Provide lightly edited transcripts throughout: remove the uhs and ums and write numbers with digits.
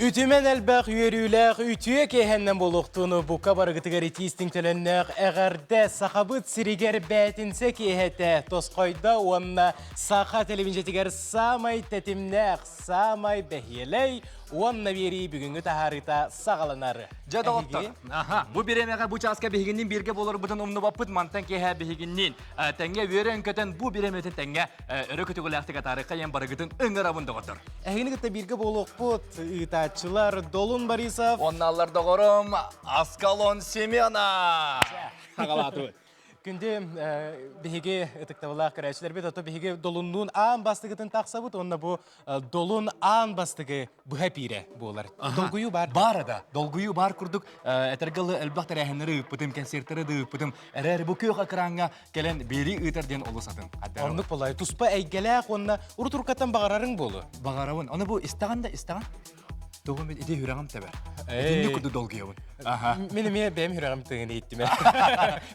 Үтүмэн элбэх үөрүүлээх үтүө киэһэннэн буолуохтууну бука барыгытыгар итии-истиҥ төлөннөөх эҕэрдэ Сахабыт сиригэр бээтинсэ киэһэтэ тосхойдо уонна саха телевидениетигэр саамай тэтимнээх, саамай бэһиэлэй уонна биэрии бүгүҥҥү таһаарыыта саҕаланар. Дьэ доҕоттор, аха, бу бириэмэҕэ бу чааска биһигинниин бииргэ буоларбытын умнубаппыт, мантан киэһэ биһигинниин тэҥҥэ үөрэн-көтөн бу бириэмэтин тэҥҥэ өрө көтөҕүлээхтик атаарыахха диэн барыгытын ыҥырабын доҕоттор. Эһигини кытта бииргэ буолуохпут ыытааччылар Долун Борисов. Уонна доҕорум Аскалон Семена. Хагалаатыбыт. Күндү биһиги ытыктабылаах көрөөччүлэрбит, ото биһиги Долуннуун аан бастыгытын тахсабыт уонна бу Долун аан бастыгы быһа пиирэ буолар. Долгуйуу баар. Баар да, долгуйуу баар курдук этэргэ элбэх тэрээһиннэри ыыппытым, концерттары да ыыппытым. Эрээри бу күөх экраҥҥа кэлэн биэрии ыытар диэн олус атын. Оннук болай. Туспа эйгэлээх уонна урут уруккаттан баҕарарыҥ буолуо. Баҕарабын. Ону бу истэҕин да истэҕин. Тоҕо мен ити сүрэҕим тэбэр. Итинник курдук долгуйабын. Аха. Мин эмиэ бэйэм сүрэҕим тыгын иһиттим.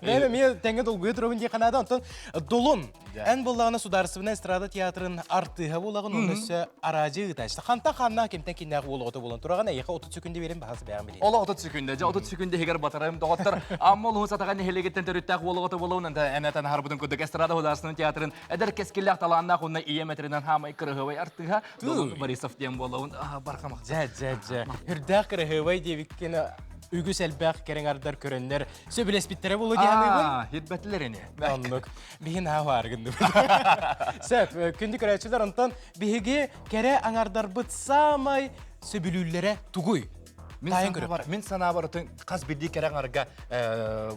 Бэйэм эмиэ тэҥҥэ долгуйа турабын дии ханаада. Онтон Долун, эн буоллаҕына Судаарыстыбаннай эстрада театрын артыыһа буолаҕын, онно өссө араадьы ыытааччы. Хантан ханнаах кимтэн киннээх уол оҕото буолан тураҕын, эйиэхэ 30 секүндэ биэрэн баһаас бэйэҕин билиэн. Олох 30 секүндэ, дьэ 30 секүндэ иһигэр батарым доҕоттор. Амма улууһун Сатаҕа нэһилиэгиттэн төрүттээх уол оҕото буолабын, эн этэн аһарбытын курдук эстрада художественнай театрын эдэр кэскиллээх талааннаах уонна ийэм этэринэн хаамай кыраһыабай артыыһа Долун Борисов диэн буолабын. Бархамах. Дьэ, дьэ, дьэ. Үрдээх кыраһыабай диэбиккин үгүс элбэх кэрэҥардар көрөннөр сөбүлэспиттэрэ буолуо дии саныыбын. Хирбэтилэр ини. Оннук. Биһин ааһааргынныбыт. Сөп, күндү көрөөччүлэр, онтон биһиги кэрэ аҥардарбыт саамай сөбүлүүллэрэ тугуй? Мин санаабар, мин санаабар отун хас биирдии кэрэ аҥарга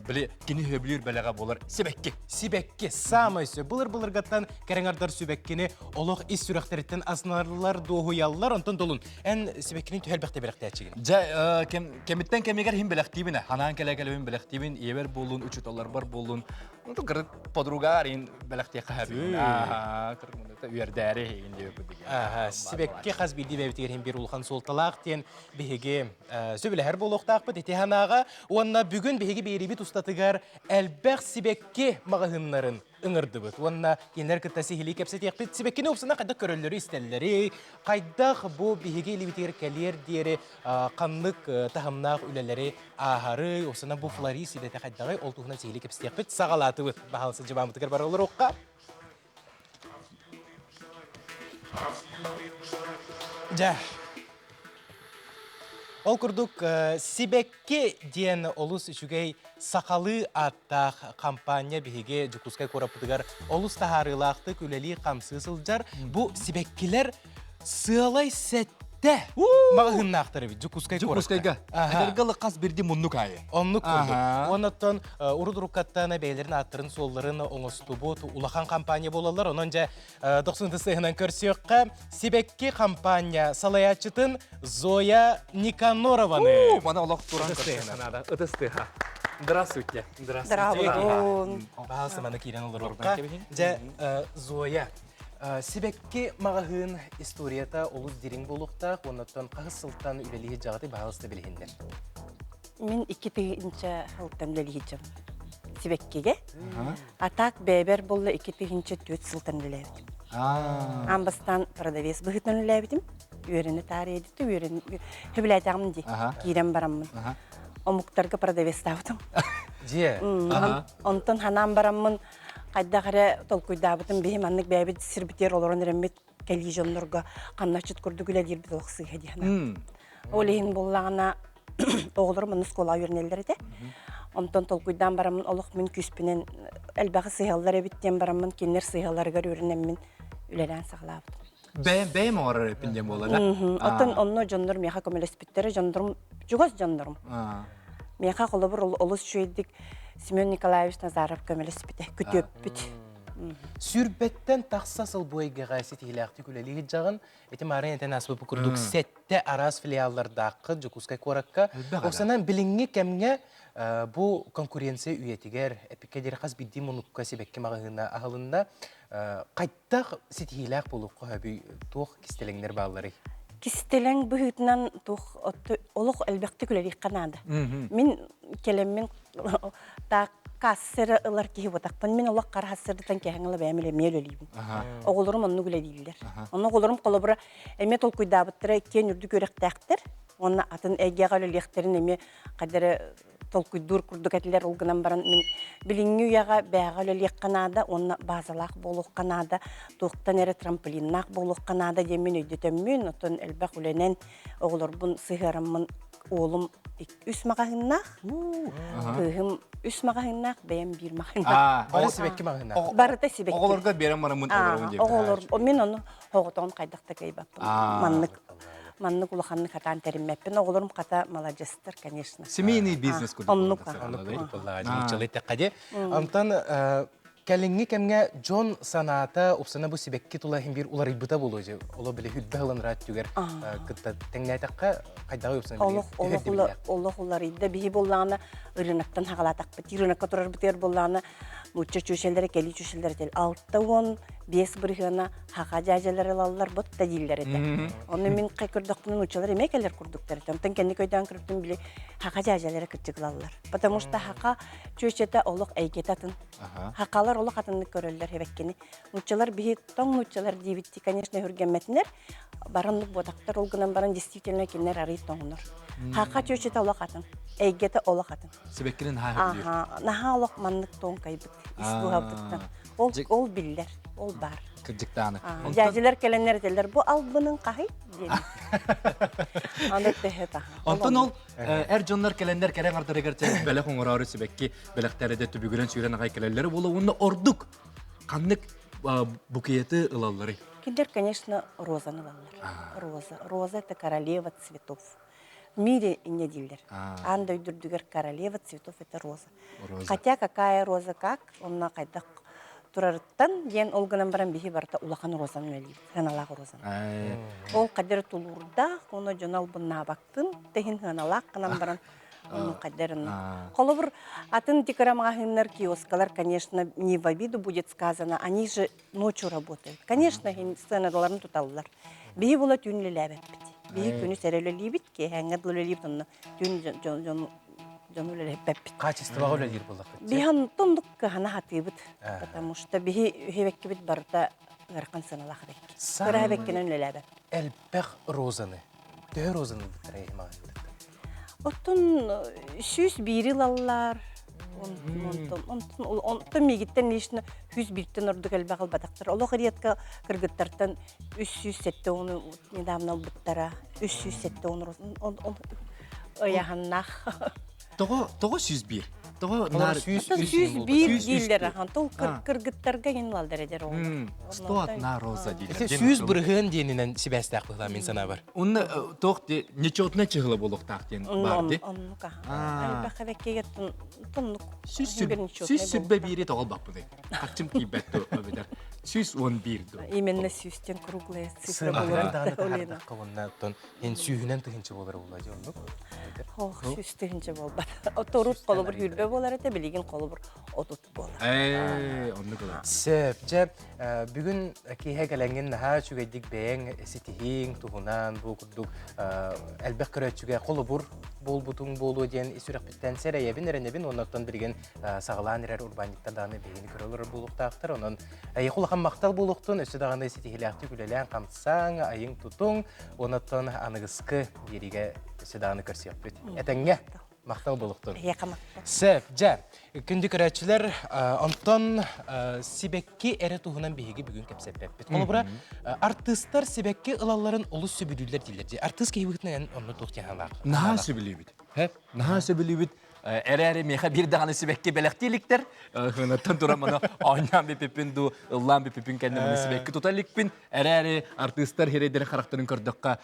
били кини сөбүлүүр бэлэҕэ буолар сибэкки. Сибэкки саамай сөп. Былыр-былыргаттан кэрэ аҥардар сүбэккини олох ис сүрэхтэриттэн асынарлар, дуоһуйаллар. Онтон долун эн сибэккини төһө элбэхтэ бэлэхтээччигин? Дьэ, кэмиттэн кэмигэр иһин бэлэхтиибин. Ханаан кэлэ-кэлэбин бэлэхтиибин, ийэбэр буоллун, учууталларбар буоллун. Ну, кырыт подругаар ин бэлэхтиэххэ хэбин. Үөрдээри иһин диэбит Аха, сибэкки хас биирдии бэйэбитигэр иһин биир улахан суолталаах диэн биһиги сөбүлэһэр буолуохтаахпыт ити санааҕа. Уонна бүгүн биһиги биэриибит устатыгар элбэх сибэкки маҕаһыыннарын ыҥырдыбыт. Уонна кинилэр кытта сиһилии кэпсэтиэхпит. Сибэккини упсана хайдах көрөллөрү истэллэри, хайдах бу биһиги илиибитигэр кэлиэр диэри ханнык таһымнаах үлэлэри ааһары, упсана бу флорист идэтэ хайдаҕый, ол туһунан сиһилии кэпсэтиэхпит. Саҕалаатыбыт. Баһаалыста дьыбааммытыгар бара олоруохха. Дьэ, ол курдук Сибэкки диэн олус үчүгэй сахалыы ааттаах хампаанньа биһиги Дьокуускай куораппытыгар олус таһаарыылаахтык үлэлии-хамсыы сылдьар. Бу сибэккилэр сыалай сэттэ маҕаһыыннаахтар эбит Дьокуускай куоракка. Дьокуускайга. Этэргэ хас бирди муннук аайы. Оннук курдук. Оннуттан урут-уруккаттан бэйэлэрин ааттарын-суолларын оҥостубут улахан компания буолаллар. Онон дьэ дохсун сыһынан көрсүөххэ Сибэкки компания салайааччытын Зоя Никанорованы. Мана олох туран көрсүөххэ Ытыс тыаһа. Здравствуйте. Здравствуйте. Баһаалыста маны киирэн олоруохха. Дьэ, Зоя, Сибэкки маҕаһыын историята олус дириҥ буолуохтаах, оннуттан хаһыс сылтан үлэлии дьаҕаты баһаалыста билиһиннэр. Мин 2000 сылтан үлэлиһиччим сибэккигэ. А так бэйэбэр буолла 2004 сылтан үлэлээбитим. Аан бастаан продавец быһыытынан үлэлээбитим. Үөрэнэ таарыйа дитэ, үөрэн сөбүлээтэҕим дии. Киирэн бараммын. Омуктарга продавецтаабытым. Дьиэ. Онтон ханаан бараммын хайдах эрэ толкуйдаабытым биһи маннык бэйэбит сирбитигэр олорон эрэммит кэлии дьоннорго хамначчыт курдук үлэлиирбит олох сыыһа дии санаабытым. Ол иһин буоллаҕына оҕолорум онно оскуолаҕа үөрэнэллэр этэ. Онтон толкуйдаан бараммын олох мин күүспүнэн элбэҕи сыыһаллар эбит диэн бараммын кинилэр сыыһаларыгар үөрэнэммин үлэлээн саҕалаабытым. Бэйэм бэйэм оҥорор эппин диэн буолла да? Оттон онно дьоннор миэхэ көмөлөспүттэрэ, дьоннорум чугас дьоннорум. Миэхэ холобур олус үчүгэйдик Семен Николаевич Назаров көмөлөспүтэ, күтүөппүт. Сүүрбэттэн тахса сыл бу эйгэҕэ ситиһиилээхтик үлэлии сылдьаҕын. Ити маарыйа этэн ааспыт курдук сэттэ араас филиаллардааххыт Дьокуускай куоракка. Оксанан билиҥҥи кэмҥэ бу конкуренция үйэтигэр эпиккэ диэри хас биирдии муннукка сибэкки маҕаһыына аһылынна. Хайдах ситиһиилээх буолуохха сөбүй? Туох кистэлэҥнэр баалларый? Кистэлэҥ быһыытынан туох олох элбэхтик үлэлиэххэ наада. Мин кэлэммин таак кассера ылар киһи буотахпын. Мин олох хара хассырдытан кэһэҥ ыла бэйэм эмиэ үлэлиибин. Оҕолорум оннук үлэлииллэр. Онно оҕолорум холобура эмиэ толкуйдаабыттара иккиэн үрдүк үөрэхтээхтэр. Уонна атын эйгэҕэ үлэлиэхтэрин эмиэ хайда эрэ толкуйдуур курдук этилэр. Ол гынан баран мин билиҥҥи үйэҕэ бээҕэ үлэлиэххэ наада уонна базалаах буолуохха наада, туохтан эрэ трамплиннаах буолуохха наада диэммин өйдөтөммүн, оттон элбэх үлэнэн оҕолорбун сыһыараммын уолум үс маҕаһыыннаах, кыыһым үс маҕаһыыннаах, бэйэм биир маҕаһыыннаах. Бары сибэкки маҕаһыыннаах. Барыта сибэкки. Оҕолорго биэрэн бараммын олоробун диэбит. Оҕолор, мин ону оҕотоҕун хайдах да кыайбаппын. Маннык маннык улаханнык хатаан тэриммэппин. Оҕолорум хата маладьыстар, конечно. Семейный бизнес курдук. Оннук. Оннук курдук буоллаҕа, нууччалыы эттэххэ дии. Онтон кэлиҥҥи кэмҥэ дьон санаата упсана бу сибэкки тула иһин биир уларыйбыта буолуо дьэ. Оло били хүрбэ ылан ыраат түгэр кытта тэҥнээтэххэ хайдаҕы упсана Олох олох олох уларыйда. Биһи буоллаҕына ырыынактан хаҕалаатахпыт. Ырыынакка турарбытыгар буоллаҕына нуучча чүөчэлэрэ, кэлии чүөчэлэрэ тэл 65 бырыһыана хаха дьээдьэлэр ылаллар бот да дииллэр этэ. Ону мин көрдөхпүнэ нууччалар эмиэ кэлэр курдуктар этэ. Онтон кэнники өйдөөн көрбүтүм били хаха дьээдьэлэрэ кырдьык ылаллар. Потому что хаха чүөчэтэ олох эйгэтэ атын. Хахалар олох атыннык көрөллөр эбэккини. Нууччалар биһи тоҥ нууччалар диибит, конечно, үргэммэтинэр. Бараннык буотактар ол гынан баран действительно кинилэр арый тоҥнор. Хаха чүөчэтэ олох атын. Эйгэтэ олох атын. Сибэккини наһаа сөбүлүүр. Аха, наһаа олох маннык тоҥкайбыт ис дууһабытыттан. Ол ол биллэр, ол баар. Кырдьыктааны. Дьээдьилэр кэлэннэр этэллэр, бу албынын хаһый диэн. Аны төһө таһа. Онтон ол эр дьоннор кэлэннэр кэрэ аҥардарыгар бэлэх оҥороору сибэкки бэлэхтэрэ да түбүгүрэн сүүрэн аҕай кэлэллэрэ буола уонна ордук ханнык букеты ылалларый? Кинилэр, конечно, розаны ылаллар. Роза. Роза – это королева цветов. В мире инньэ дииллэр. Аан дойду үрдүгэр королева цветов – это роза. Хотя какая роза как, онно хайдах турарыттан диэн ол гынан баран биһи барыта улахан розаны үлэлиибит, сыаналаах розаны. Ол хадыр тулуурдаах, ону дьоно албыннаабаккын, тэһин сыаналаах гынан баран ону хадыр Холобур, атын декора маҕаһыыннар, киоскалар, конечно, не в обиду будет сказано, они же ночью работают. Конечно, сценаларын туталлар. Биһи була түүн үлэлээбэппит. Биһи күнүс эрэ үлэлиибит, киэһээҥҥэ дылы үлэлиибит, онно түүн дьон дьону үлэлэппэппит. Качествоҕа үлэлиир буоллаххыт. Биһи онтон кыһана хатыыбыт, потому что биһи үһүбэккибит барыта ыарахан сыаналаах эбэкки. Кыра эбэккинэн үлэлээбэт. Элбэх розаны. Төһө розаны ылбыттара эһи маҕаһыынтан? Оттон 101 ылаллар. Онтон, онтон, онтон миигиттэн лично 101-тэн ордук элбэх ылбатахтар. Олох редко кыргыттартан 370 недавно ылбыттара. 370 ыйаһаннаах. Тоҕо тоҕо 101? Тоҕо наар 101 дииллэр ахан. Тол кыргыттарга гин ылаллар эдэр оҕолор. Сто одна роза дииллэр. Сүүс бырыһыан диэнинэн сибээстээх быһылаа мин санаабар. Онно туох нечетное чыһыла буолуохтаах диэн баар ди. Оннук аха. Элбэх эбэккигэ тоннук. Сүүс сүрбэ биири тоҕо албаппыный? Хаччым тиийбэт дуо эбэтэр 111 дуо? Именно сүүстэн круглая цифра буолар. Уонна эн сүүһүнэн тыһыынча буолар буолла дии оннук. Ох, сүүс тыһыынча буолбат. Оторут холобур хүрбэ буолар этэ, билигин холобур 30 буолар. Ээ, оннук ылар. Сөп. Дьэ, бүгүн киэһэ кэлэҥҥин наһаа үчүгэйдик бэйэҥ ситиһииҥ туһунан бу курдук элбэх көрөөччүгэ холобур буолбутуҥ буолуо диэн ис сүрэхпиттэн сэрэйэбин, эрэнэбин уонна оттон билигин саҕалаан эрэр урбаанньыттар даҕаны биһигини көрө олорор буолуохтаахтар. Онон эйиэхэ улахан махтал буолуохтун, өссө даҕаны ситиһиилээхтик үлэлээн-хамсааҥ, айыҥ-тутуҥ, уонна аныгыскы биэриигэ өссө даҕаны көрсүөхпүт. Этэҥҥэ махтал буолуохтун. Эйиэхэ махтал. Сөп, дьэ, күндү көрөөччүлэр, онтон сибэкки эрэ туһунан биһиги бүгүн кэпсэппэппит. Холобура, артыыстар сибэкки ылалларын олус сөбүлүүллэр дииллэр дии. Артыыс киһи быһыытынан эн онно туох диэн санаалаах? Наһаа сөбүлүүбүт. Наһаа сөбүлүүбүт. Эрээри миэхэ биир даҕаны сибэкки бэлэхтии иликтэр. Хынаттан туран маны оонньоон бүппүппүн дуу, ыллаан бүппүппүн кэннэ маны сибэкки тута иликпин. Эрээри артыыстар сирэйдэрин харахтарын көрдөххө,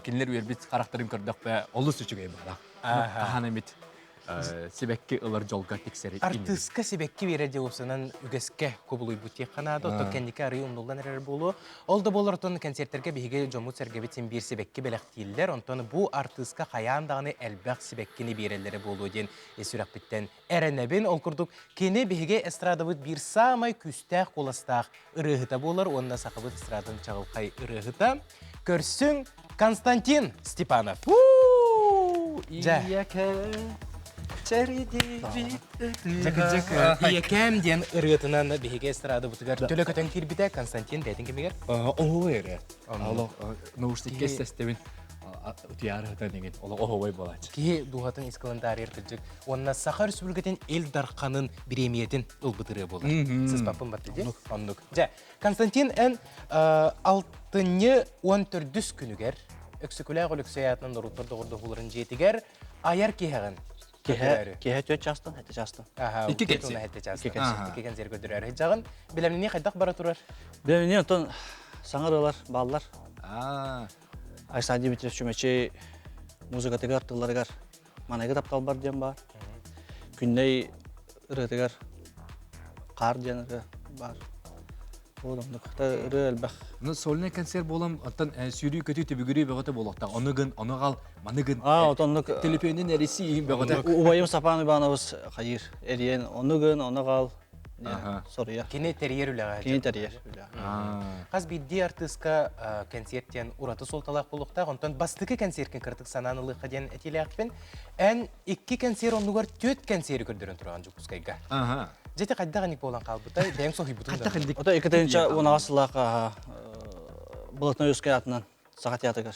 кинилэр үөрбүт харахтарын көрдөхпө олус үчүгэй баҕалаах. Хаһан эмит сибэкки ылар дьолго тиксэри. Артыыска сибэкки биэрэр диэн уопсанан үгэскэ кубулуйбут диэххэ наада, оттон кэнники арыый умнуллан эрэр буолуо. Ол да буоллар оттон концертэргэ биһиги дьоммут-сэргэбит син биир сибэкки бэлэхтииллэр, онтон бу артыыска хайаан даҕаны элбэх сибэккини биэрэллэрэ буолуо диэн ис сүрэхпиттэн эрэнэбин. Ол курдук кини биһиги эстрадабыт биир саамай күүстээх куоластаах ырыаһыта буолар уонна сахабыт эстрадатын чаҕылхай ырыаһыта. Көрсүҥ Константин Степанов. Дьэ. Ийэкээм диэн ырыатынан биһиги эстрадабытыгар төлө көтөн киирбитэ Константин бэйэтин кэмигэр. Оһуо эрэ. Олох наушникка истэстебин. Утуйаары сытан иҥин олох оһуобай буолааччы. Киһи дууһатын ис кылын таарыйар кырдьык. Уонна Саха Өрөспүүбүлүкэтин Ил Дарханын бириэмийэтин ылбыт ырыа буолар. Сыспаппын батты дии. Оннук. Дьэ, Константин эн алтынньы 14 күнүгэр Өксөкүлээх Өлөксөй аатынан норуоттар доҕордоһууларын дьиэтигэр айар киһэҕин Киһэ киһэ түөрт чаастан, сэттэ чаастан. Аха, Икки кэнсиэр. сэттэ чаастан. Икки кэнсиэр. Икки кэнсиэр көрдөрөөрү сылдьаҕын. Билэмнини хайдах бара турар? Билэмнини оттон саҥа ырыалар бааллар. Аа. Александр Дмитриевич Чүмэчи музыкатыгар, тылларыгар Манайгы тапталбар диэн баар. Күннэй ырыатыгар Хаар диэн ырыа баар. Ол оннук. Ырыа элбэх. Ну, сольный концерт буолан, оттон сүүрүү-көтүү түбүгүрүү бөҕөтө буолуохтаах. Ону гын, ону ҕал, маны гын. Аа, отоннук. Төлөпүөнүн эрийсии иһин бөҕөтө. Убайым Сапан Иванович хайыыр. Эриэн, ону гын, ону ҕал диэн соруйар. Кини тэрийэр үлэҕэ. Кини тэрийэр үлэҕэ. Хас биирдии артыыска кэнсиэр диэн ураты суолталаах буолуохтаах. Онтон бастакы кэнсиэркин кыратык санаан ылыахха диэн этиилээхпин. Эн икки кэнсиэр оннугар түөрт кэнсиэри көрдөрөн тураҕын Дьокуускайга. Дьэ ити хайдах инник буолан хаалбытай? Бэйэҥ соһуйбутуҥ да. Ото 2018 сыллаахха Болотной Ускай атынан Саха театрыгар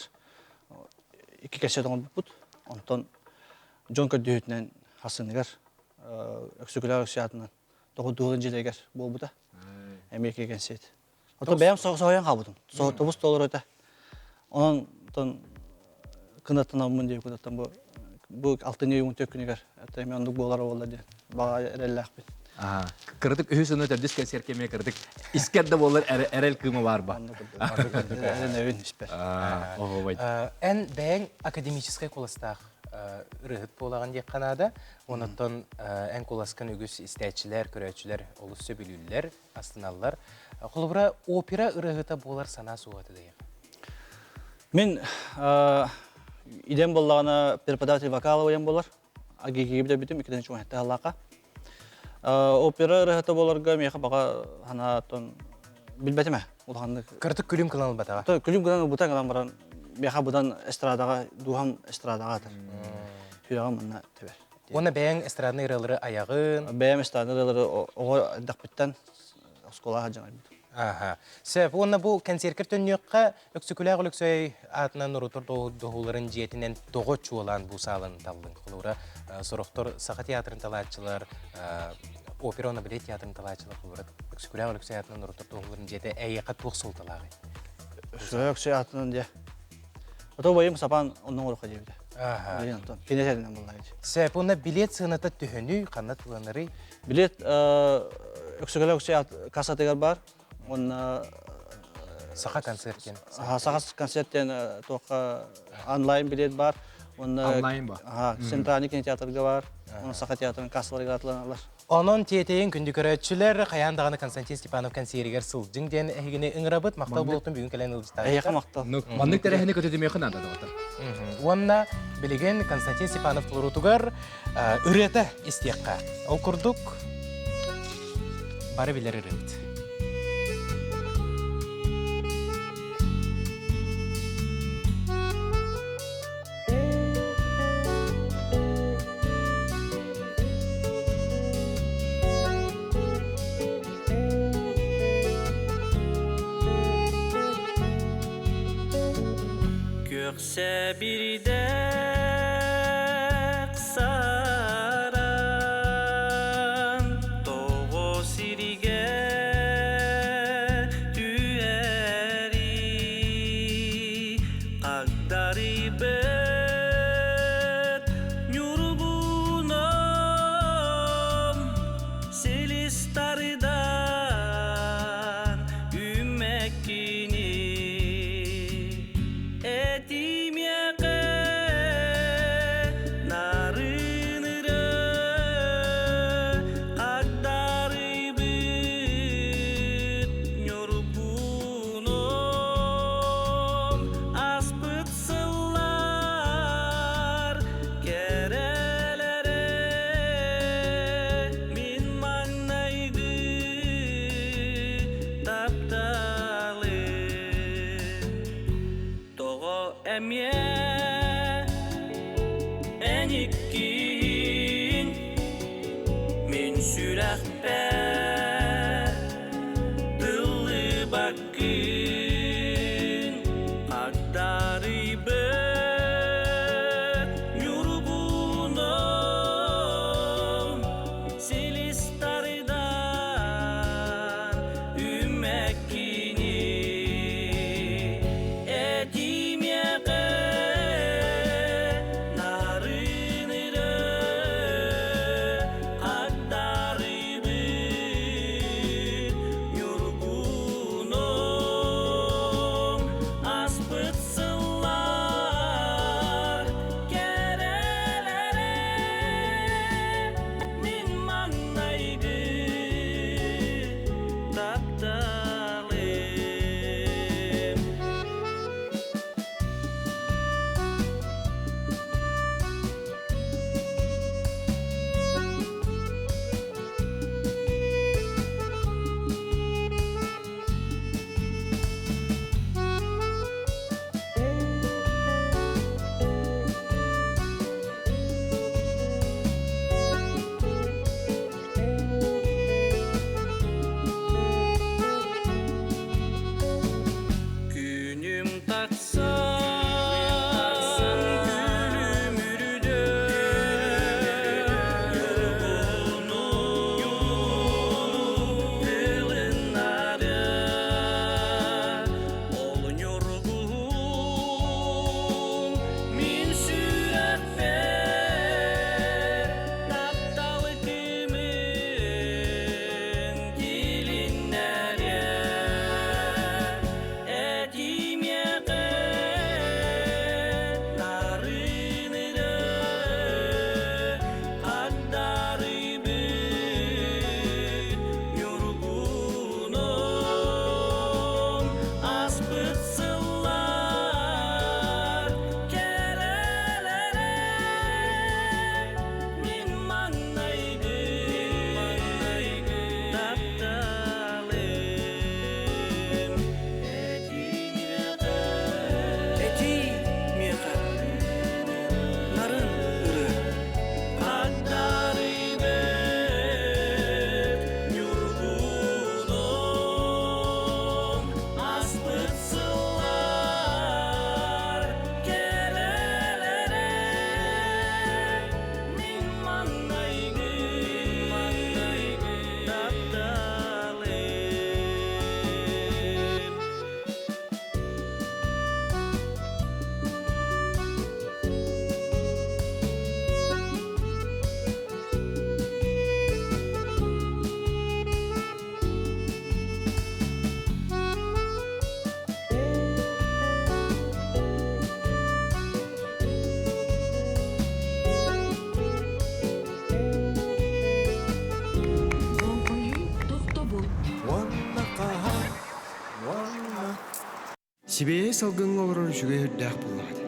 икки кэсиэт оҥорбуппут. Онтон дьон көрдөһүүтүнэн хасыныгар Өксөкүлээх Өксө атынан тоҕурдуһун дьиэлэригэр буолбута. Эмиэ икки кэнсиэт. Ото бэйэм соһуйан хаалбытым. Тобус толору этэ. Онон тон кынаттанаммын диye кынаттан бу бу алтынньы уйун күнүгэр эмиэ оннук буолар буолла диэн баҕа эрэллээхпин. Кыратык үһүс уонна төрдүс кэнсиэр кэмигэр кыратык искэр да буоллар эрэл кыыма баар ба. Эрэнэбин испэр. Эн бэйэҥ академическай куоластаах ырыаһыт буолаҕын диэххэ наада. Онон эн куоласкын үгүс истээччилэр, көрөөччүлэр олус сөбүлүүллэр. астыналлар. Холобура, опера ырыаһыта буолар санаа суоҕа этэ дайык. Мин идэм буоллаҕына преподаватель вокала уйан буолар. АГИГИ бүтэрбитим иккитин чугаһатта халлаака. Опера ырыаһыта буоларга миэхэ баҕа санааттан билбэтим ээ улаханнык. Кырдык күлүм гынан ылбатаҕа. Күлүм гынан ылбыта гынан баран миэхэ быдан эстрадаҕа дууһам эстрадаҕа атар. Сүрэҕим манна тэбэр. Уонна бэйэҥ эстрадный ырыалары айаҕын. Бэйэм эстрадный ырыалары оҕо эрдэхпиттэн оскуолаҕа сылдьан айбытым. Аха. Сөп. Уонна бу кэнсиэркэр төннүөххэ Өксөкүлээх Өлөксөй аатынан норуоттар доһууларын дьиэтинэн тоҕо чуолаан бу сааланы таллыҥ? Холобура, сорохтор Саха театрын талааччылар, опера уонна балет театрын талааччылар, холобура, Өксөкүлээх Өлөксөй аатынан норуоттар доһууларын дьиэтэ эйиэхэ туох суолталааҕый? Өксөкүлээх Өлөксөй аатынан дьиэ Ото убайым сапаан онно оҥоруохха диэбитэ. Ааха. Онтон кини этэринэн буолла ити. Сөп, уонна билет сыаната төһөнүй, ханна тыланарый? Билет Өксөкөлөөх Өксөй кассатыгар бар. Уонна Саха концерт диэн. Саха концерт диэн туохха онлайн билет бар. Уонна Онлайн бар. Центральный кинотеатрга бар. Уонна Саха театрын кассаларыгар атыланалар. Онон тиэтэйин күндү көрөөччүлэр, хайаан даҕаны Константин Степанов кэнсиэригэр сылдьыҥ диэн эһигини ыҥырабыт. Махтал буолуохтун бүгүн кэлэн ыалдьыттаабыттар. Эһиэхэ махтал. Маннык тэрээһини көтүтүмүөххэ наада доҕоттор. Уонна билигин Константин Степанов толоруутугар ырыата истиэххэ. Ол курдук бары билэр ырыабыт. Күөхсэ бирдээх саран тоҕо сиригэ түһэрий Хагдарыйбыт ньургуном силис тардан үүммэккини этимиэхэ нарын ыры хагдарыйбыт ньургуном Аспыт сыллар кэрэлэрэ мин маҥнайгы тапталым тоҕо эмиэ эн иккиһин мин сүрэхпэр тыллыбаккын Хагдарыйбыт. Сибиэһэй салгыҥҥа олорор үчүгэй үрдээх буоллаҕа дии.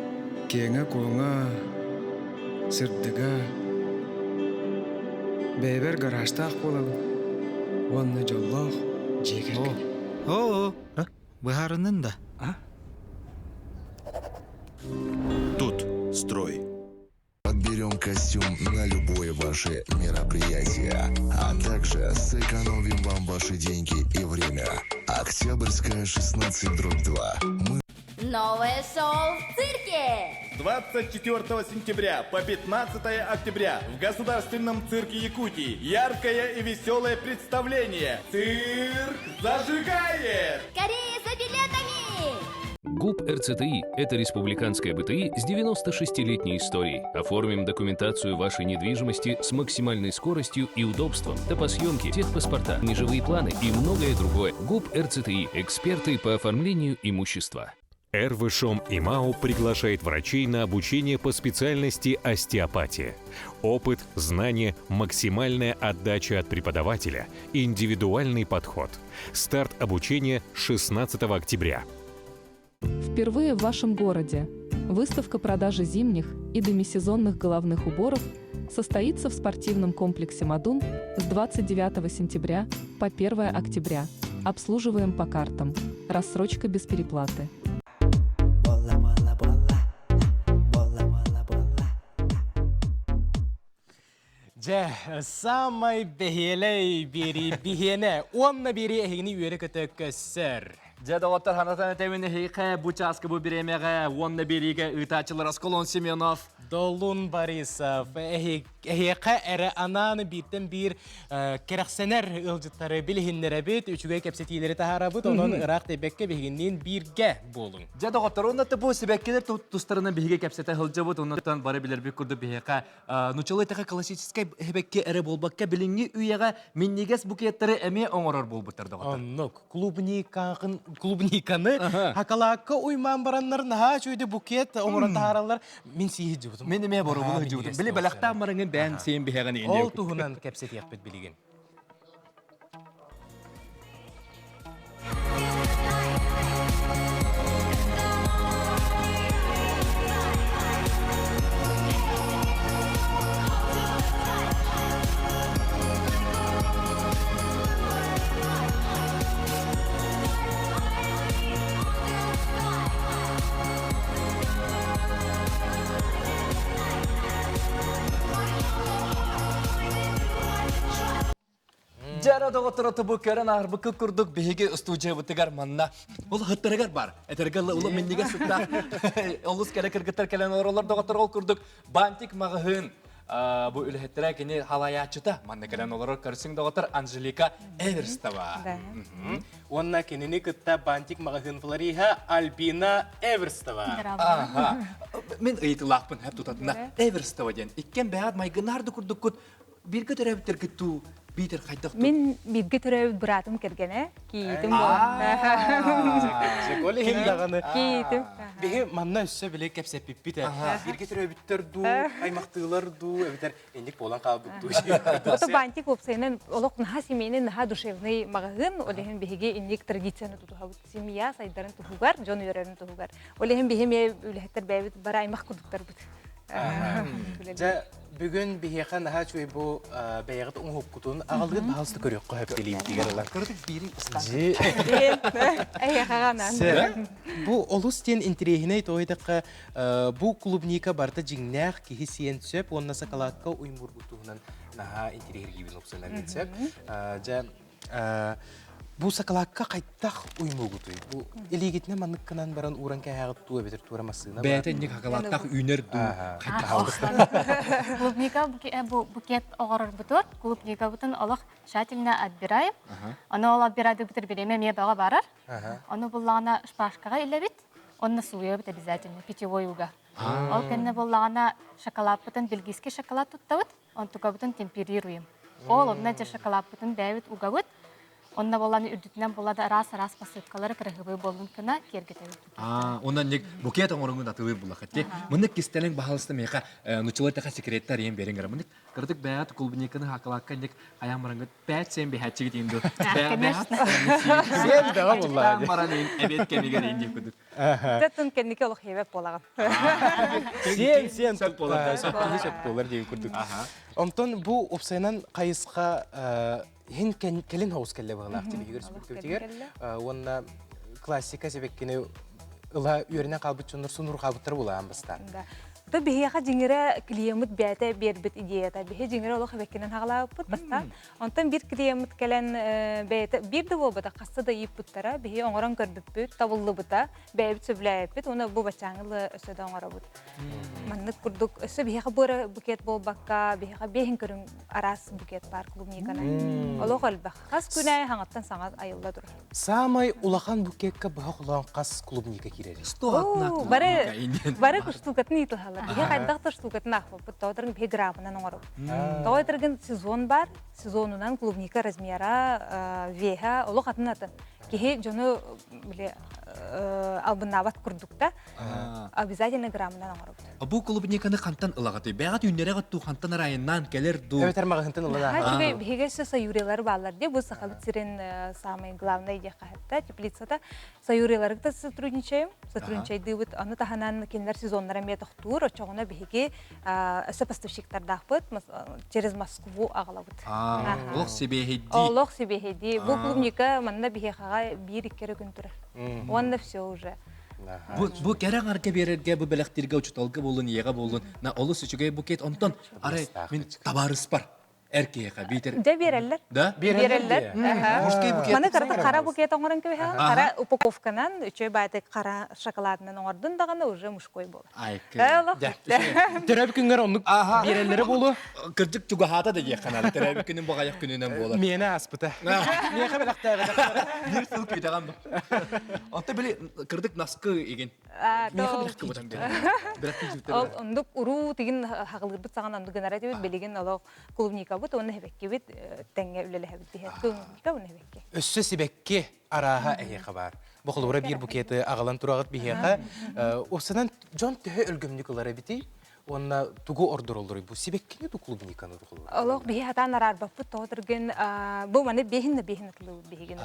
Киэҥэ-куоҥа, сырдыга, бэйэбэр гаражтаах буолабын уонна дьоллоох дьиэ кэргэн. Оо, быһаарыннын да? Тут строй. Подберем костюм на любое ваше мероприятие, а также сэкономим вам ваши деньги и время. Октябрьская, 16 дробь 2. Мы Новое шоу в цирке! С 24 сентября по 15 октября в Государственном цирке Якутии яркое и веселое представление «Цирк зажигает!» Скорее за билетами! ГУП РЦТИ – это республиканская БТИ с 96-летней историей. Оформим документацию вашей недвижимости с максимальной скоростью и удобством, топосъемки, техпаспорта, межевые планы и многое другое. ГУП РЦТИ – эксперты по оформлению имущества. РВШОМ ИМАУ приглашает врачей на обучение по специальности остеопатия. Опыт, знания, максимальная отдача от преподавателя, индивидуальный подход. Старт обучения 16 октября. Впервые в вашем городе выставка продажи зимних и демисезонных головных уборов состоится в спортивном комплексе «Мадун» с 29 сентября по 1 октября. Обслуживаем по картам. Рассрочка без переплаты. Дьэ, самай бэһиэлэй биэрии биһиэнэ уонна биэрии эһигини үөрэ-көтө көссөр. Дьэ, доҕоттор, ханатан этэбин эһиэхэ бу чааска бу бириэмэҕэ уонна биэриигэ ыытааччылар Аскалон Семенов, Долун Борисов эһиэхэ эрэ анаан бииртэн биир кэрэхсэнэр ыалдьыттары билиһиннэрэбит, үчүгэй кэпсэтиилэри таһаарабыт, онон ыраах тэйбэккэ биһигинниин бииргэ буолуҥ. Дьэ, доҕоттор, уонна бу сибэккилэр тустарынан биһиги кэпсэтэ сылдьабыт, оннуттан бары билэрбит курдук биһиэхэ Нучалы тэхэ классическай хэбэкки эрэ буолбакка, билиҥҥи үйэҕэ минньигэс букеттары эмиэ оҥорор буолбуттар доҕоттор. Оннук. Клубниканы, клубниканы хакалаакка уймаан бараннар наһаа үчүгэй букет оҥорон таһаараллар. Мин сии сылдьыбытым. Мин эмиэ боруобулу сылдьыбытым. Били бэлэхтээн бараҥын бэйэн сиэн биһэҕин Ол туһунан кэпсэтиэхпит билигин. Дьара доҕотторо бу көрөн аарбыкка курдук биһиги устуудьуйабытыгар манна ол ыһыттарыгар бар. Этэргэ улу минньигэс сыттаах олус кэрэ кыргыттар кэлэн олороллор доҕоттор ол курдук бантик маҕаһыын бу үлэһиттэрэ кини халайааччыта манна кэлэн олорор көрсүҥ доҕоттор Анжелика Эверстова. Уонна кинини кытта бантик маҕаһыын флориһа Альбина Эверстова. Аха. Мин ыйытылаахпын хэп тутатына Эверстова диэн иккен бэйэҕит майгыннаар да курдуккут бииргэ төрөөбүттэргит дуу биитэр хайдах дуу? Мин бииргэ төрөөбүт быраатым кэргэнэ кийиитим буолар. Ол иһин даҕаны Кийиитим. Биһи манна өссө били кэпсэппиппит ээ. Бииргэ төрөөбүттэр дуу, аймахтыылар дуу, эбэтэр инник буолан хаалбыт дуу. Ото бантик уопсайынан олох наһаа семейный, наһаа душевный маҕаһыын. Ол иһин биһиги инник традицияны тутуһабыт. Семья сайдарын туһугар, дьон үөрэрин туһугар. Ол иһин биһи эмиэ үлэһиттэр бэйэбит бары аймах курдуктарбыт. Дьэ, бүгүн биһиэхэ наһаа үчүгэй бу бэйэҕит оҥоһуккутун аҕалыгыт баһалыста көрүөххэ сөп билиибитигэр ылан. Кырдык биири Бу олус диэн интэриэһинэй тоҕо диэтэххэ бу клубника барыта дьиҥнээх киһи сиэн сөп уонна сакалаакка уймурбут туһунан наһаа интэриэһиргиибин упсанан сөп. Дьэ, Бу сакалаакка хайдах уймугутуй? Бу илиигитинэн маннык гынан баран ууран кээһэҕит дуу эбэтэр туора массыына Бэйэтэ инник хакалааттаах үүнэр дуу хайдах Клубника бу букет оҕорорбутугар клубникабытын олох тщательно отбираем. Ону ол отбирадыбытыр бириэмэ эмиэ бөҕө барар. Ону буллаҕына шпажкаҕа илэбит, онно сууйабыт обязательно питьевой уга. Ол кэннэ буллаҕына шоколадпытын бельгийский шоколад туттабыт, онтукабытын темперируем. Ол онно дьэ шоколадпытын бэйэбит угабыт. Онно буолан үрдүтүнэн була да араас-араас посыпкалары кыраһыабай буоллун гына киэргэтэбит. Аа, онон ник букет оҥоруҥун атылыыр буллахыт. Мынык кистэлэҥ баһалыста миэхэ нуччалар тэхэ секреттар иэн бериҥ гара. Мынык кырдык бэйэт клубниканы хакалаакка ник хайаан барангыт 5-7 биһээччигит иин ду. Конечно. Сиэн бэҕэ буллаа. Баран иин эбиэт кэмигэр иин диэн кудук. Татын кэнники олох иэбэт буолаҕын. Сиэн сиэн сөп буолар. Сөп киһи сөп буолар диэн курдук. Онтон бу уопсайынан хайысха иһин кэлин хоҕус кэллэ быһылаах тибигэр республикабытыгар уонна классика сибэккини ыла үөрэнэн хаалбыт дьоннор сунур хаалбыттар булаан бастаан. То биһиэхэ дьиҥирэ клиеммыт бэйэтэ биэрбит идеята. Биһи дьиҥирэ олох эбэккинэн хаҕалаабыппыт бастаан. Онтон биир клиеммыт кэлэн бэйэтэ биир да буолбатах хаста да ыйыппыттара. Биһи оҥорон көрбүппүт, табыллыбыта, бэйэбит сөбүлээбиппит уонна бу баччааҥы өссө да оҥоробут. Маннык курдук өссө биһиэхэ бу эрэ букет буолбакка, биһиэхэ биэһин көрүҥ араас букет баар клубниканан. Олох элбэх. Хас күн аайы хаҥаттан саҥа айылла турар. Саамай улахан букекка быһа холоон хас клубника киирэрий? Бары бары штукатын ыытылалар. Биһи хайдах да штукатын аахпаппыт. Тоҕо биһи граммынан оҥоробут. Тоҕо этэргин сезон бар, сезонунан клубника размера, веһа олох атын атын. Киһи дьону били албыннаабат курдук да. Обязательно граммынан оҥоробут. Бу клубниканы хантан ылаҕытый? Бэҕэт үүннэрэҕит дуу, хантан арайыннаан кэлэр дуу? Эбэтэр маҕаһыынтан ылан Үчүгэй биһиги өссө саюрилар бааллар дии. Бу Сахабыт сирин самый главный диэххэ хатта теплицата. Саюрилары кытта сотрудничаем, сотрудничайдыыбыт. Ону таһынан кинилэр сезоннара эмиэ тохтуур. Оччоҕуна биһиги өссө поставщиктардаахпыт. Через Москву аҕалабыт. Олох сибиэһэйдии. Олох сибиэһэйдии. Бу клубника манна биһиэхэҕэ биир-икки эрэ күн турар. Уонна все уже. Бу, бу кэрэ аҥарга биэрэргэ, бу бэлэхтииргэ учууталга буоллун, ийэҕэ буоллун, на олус үчүгэй букет. Онтон арай мин табаарыспар эр киһиэхэ биитэр Дьэ биэрэллэр. Да? Биэрэллэр. Мужской букет. Маны кырата хара букет оҥорон кэбиһэҕин. Хара упаковканан, үчүгэй баайдык хара шоколадынан оҥордун даҕаны уже мужской буолар. Айкы. Төрөөбүт күҥҥэр оннук биэрэллэрэ буолуо. Кырдьык чугаһаата да диэххэ наада. Төрөөбүт күнүм баҕайах күнүнэн буолар. Миэнэ ааспыта. Миэхэ бэлэхтээбэтэхтэрэ. Биир сыл күүтэҕин ба. Онто били кырдык наскы игин. Ол оннук уруу тигин хаҕылыырбыт саҕана оннук гынара этибит. Билигин олох клубникабыт уонна хэбэккибит тэҥҥэ үлэлэһэбит диһэр. Клубника уонна хэбэкки. Өссө сибэкки арааһа эһиэхэ баар. Бу холобура биир букеты аҕалан тураҕыт биһиэхэ. Уопсанан дьон төһө өлгөмнүк ылар эбитий? Уонна тугу ордороллоруй бу сибэккини ду клубниканы ду холобура? Олох биһи хатаан араарбаппыт тоҕо түргэн бу маны биэһин да биэһин атылыбыт биһигин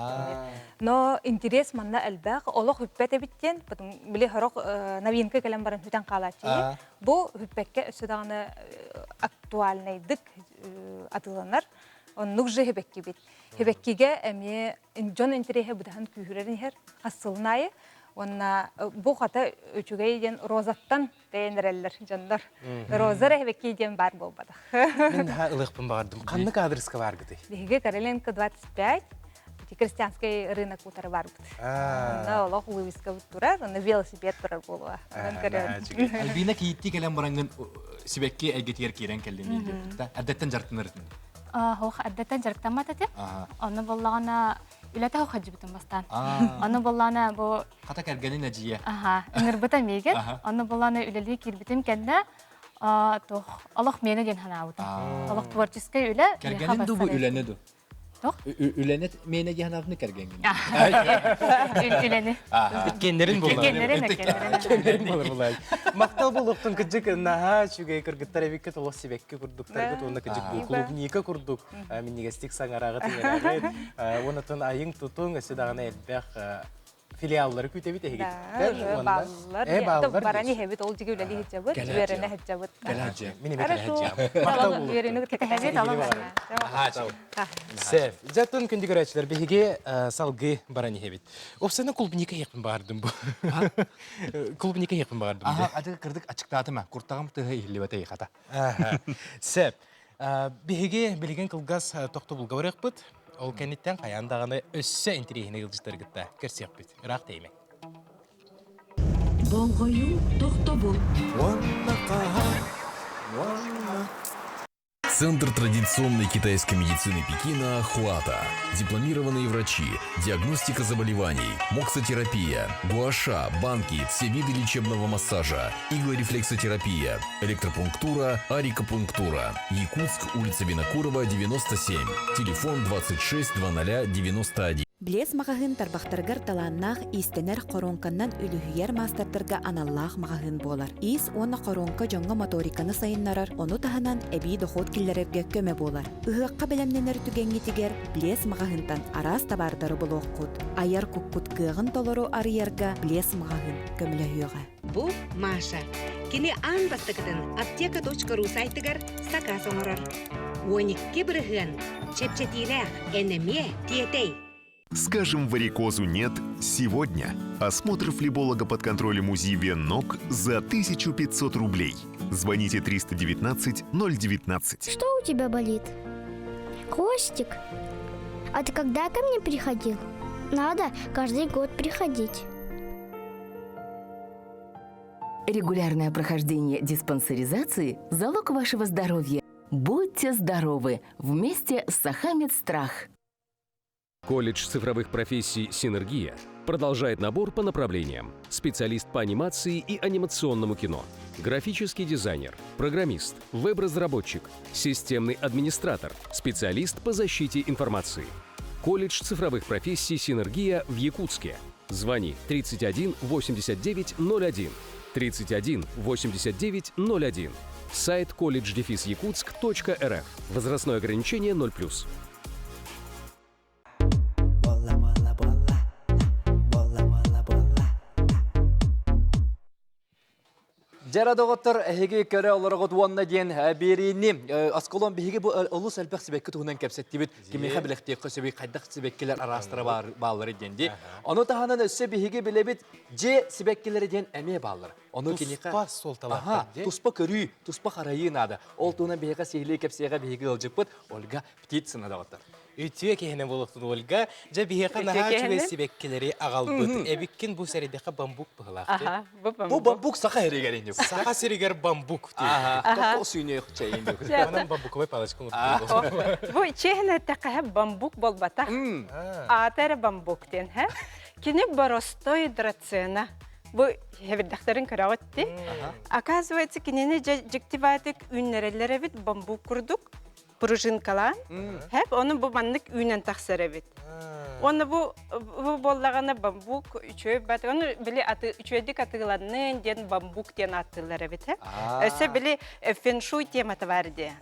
Но интерес манна элбэх олох хүппэт эбит диэн потом били хорох новинка кэлэн баран хүтэн хаалааччы бу хүппэккэ өссө даҕаны актуальнайдык атыыланар оннук же хэбэккибит хэбэккигэ эмиэ дьон интэриэһэ быдаһан күүһүрэн иһэр хас сылын аайы уонна бу хата үчүгэй диэн розаттан тэйэн эрэллэр дьоннор. Роза эрэ диэн баар буолбатах. Мин наһаа ылыахпын баҕардым. Ханнык аадырыска бааргытый? Биһиги Короленко 25, крестьянский рынок утары барбыт. Онно олох вывескабыт турар, онно велосипед турар буолуо. Онон көрөбүт. Альбина кийиитти кэлэн бараҥҥын сибэкки эйгэтигэр киирэн кэллин диэн. Эрдэттэн дьарыктанар этин. Ох, эрдэттэн дьарыктаммат этим. Онно буоллаҕына үлэтэ хадьыбытым бастаан. Онно буоллаҕына бу Хата кэргэнин эдьиийэ. Аха, ыҥырбыта миигин. Онно буоллаҕына үлэлии киирбитим кэннэ туох олох миэнэ диэн санаабытым. Олох творческай үлэ. Кэргэнин ду бу үлэни ду? Туох? Үлэни миэнэ диэн санаабытын кэргэҥҥин. Үлэни. Иккиэннэрин буолар. Иккиэннэрин, иккиэннэрин буолар булай. Махтал буолуохтун кыдьык наһаа үчүгэй кыргыттар эбиккит олох сибэкки курдуктаргыт уонна кыдьык бу клубника курдук минньигэстик саҥараҕыт иҥэрэҕит уонна айыҥ тутуҥ өссө даҕаны элбэх филиаллары күүтэбит эһигиттэн бааллар э бааллар баран иһэбит ол дьиги үлэлии сылдьабыт үөрэнэ сылдьабыт мин эмиэ кэлэ махтал үөрэнэ кэтэһэбит Сеф, дьаттан күндү көрөөччүлэр биһиги салгыы баран иһэбит. Опсана клубника иһиэхпин баҕардым бу. Клубника иһиэхпин баҕардым. Аха, аты кырдык ачыктаатым а. Куртаҕым тыһа иһиллибэтэ хата. Сеп. Биһиги билигин кылгас тохтобулга барыахпыт. Ол кэнниттэн хайаан даҕаны өссө интэриэһинэй ыалдьыттаргытта көрсүөхпүт. Ыраах тэйимэҥ. Болҕойуу тохтобул. Уонна хаһан, уонна. Центр традиционной китайской медицины Пекина «Хуата». Дипломированные врачи, диагностика заболеваний, моксотерапия, гуаша, банки, все виды лечебного массажа, иглорефлексотерапия, электропунктура, арикопунктура. Якутск, улица Винокурова, 97. Телефон 26 00 91. Блес маҕаһыын тарбахтарыгар талааннаах иистэнэр хоруоҥканнан үлүһүйэр маастардарга аналлаах маҕаһыын буолар. Иис уонна хоруоҥка дьоҥҥо моториканы сайыннарар, ону таһынан эбии дохуот киллэрэргэ көмө буолар. Ыһыахха бэлэмнэнэр түгэҥҥитигэр Блес маҕаһыынтан араас табаардары булуоххут. Айар куккут кыаҕын толору арыйарга Блес маҕаһыын көмөлөһүөҕэ. Бу Маша. Кини аан бастакытын аптека.ру сайтыгар сакаас оҥорор. 12% чэпчэтиилээх эн эмиэ тиэтэй. Скажем, варикозу нет сегодня. Осмотр флеболога под контролем УЗИ вен ног за 1500 рублей. Звоните 319 019. Что у тебя болит? Хвостик. А ты когда ко мне приходил? Надо каждый год приходить. Регулярное прохождение диспансеризации – залог вашего здоровья. Будьте здоровы! Вместе с Сахамед Страх. Колледж цифровых профессий «Синергия» продолжает набор по направлениям. Специалист по анимации и анимационному кино, графический дизайнер, программист, веб-разработчик, системный администратор, специалист по защите информации. Колледж цифровых профессий «Синергия» в Якутске. Звони 31 89 01 31 89 01. Сайт колледж-якутск.рф. Возрастное ограничение 0+. Дьара доҕоттор, эһиги көрө олорогут уонна диэн биэриини осколон биһиги бу олус элбэх сибэкки туһунан кэпсэттибит. Кимиэхэ билэхтиэххэ сөбүй хайдах сибэккилэр араастара бааллары диэн дии. Ону таһынан өссө биһиги билэбит дьиэ сибэккилэри диэн эмиэ бааллар. Ону киниэхэ туспа суолталаахтар дии. Туспа көрүү, туспа харайыы наада. Ол туһунан биһиэхэ сиһилии кэпсиэҕэ биһиги ыалдьыппыт Ольга Птицына доҕоттор. Үтүө киһинэн буолуохтун Ольга. Дьэ биһиэхэ наһаа үчүгэй сибэккилэри аҕалбыт. Эбиккин бу сэрэйдэххэ бамбук быһылаах. Аха, бу бамбук. Бу бамбук саха сиригэр инник. Саха сиригэр бамбук. Аха, тоқо сүүнүөх чэйин. Онон бамбуковай палочка Бу чиэһин эттэххэ бамбук болбатах. Аата эрэ бамбук диэн, һэ? Кини боростой драцена. Бу хэбирдэхтэрин көрөҕүт дии. Оказывается, кинини дьиктибаатык үүннэрэллэр эбит бамбук курдук. пружинкалаан хэп ону бу маннык үүнэн тахсар эбит уонна бу бу буоллаҕына бамбук үчүгэй бат ону били аты үчүгэйдик атыыланнын диэн бамбук диэн ааттыыллар эбит өссө били феншуй темата бар дии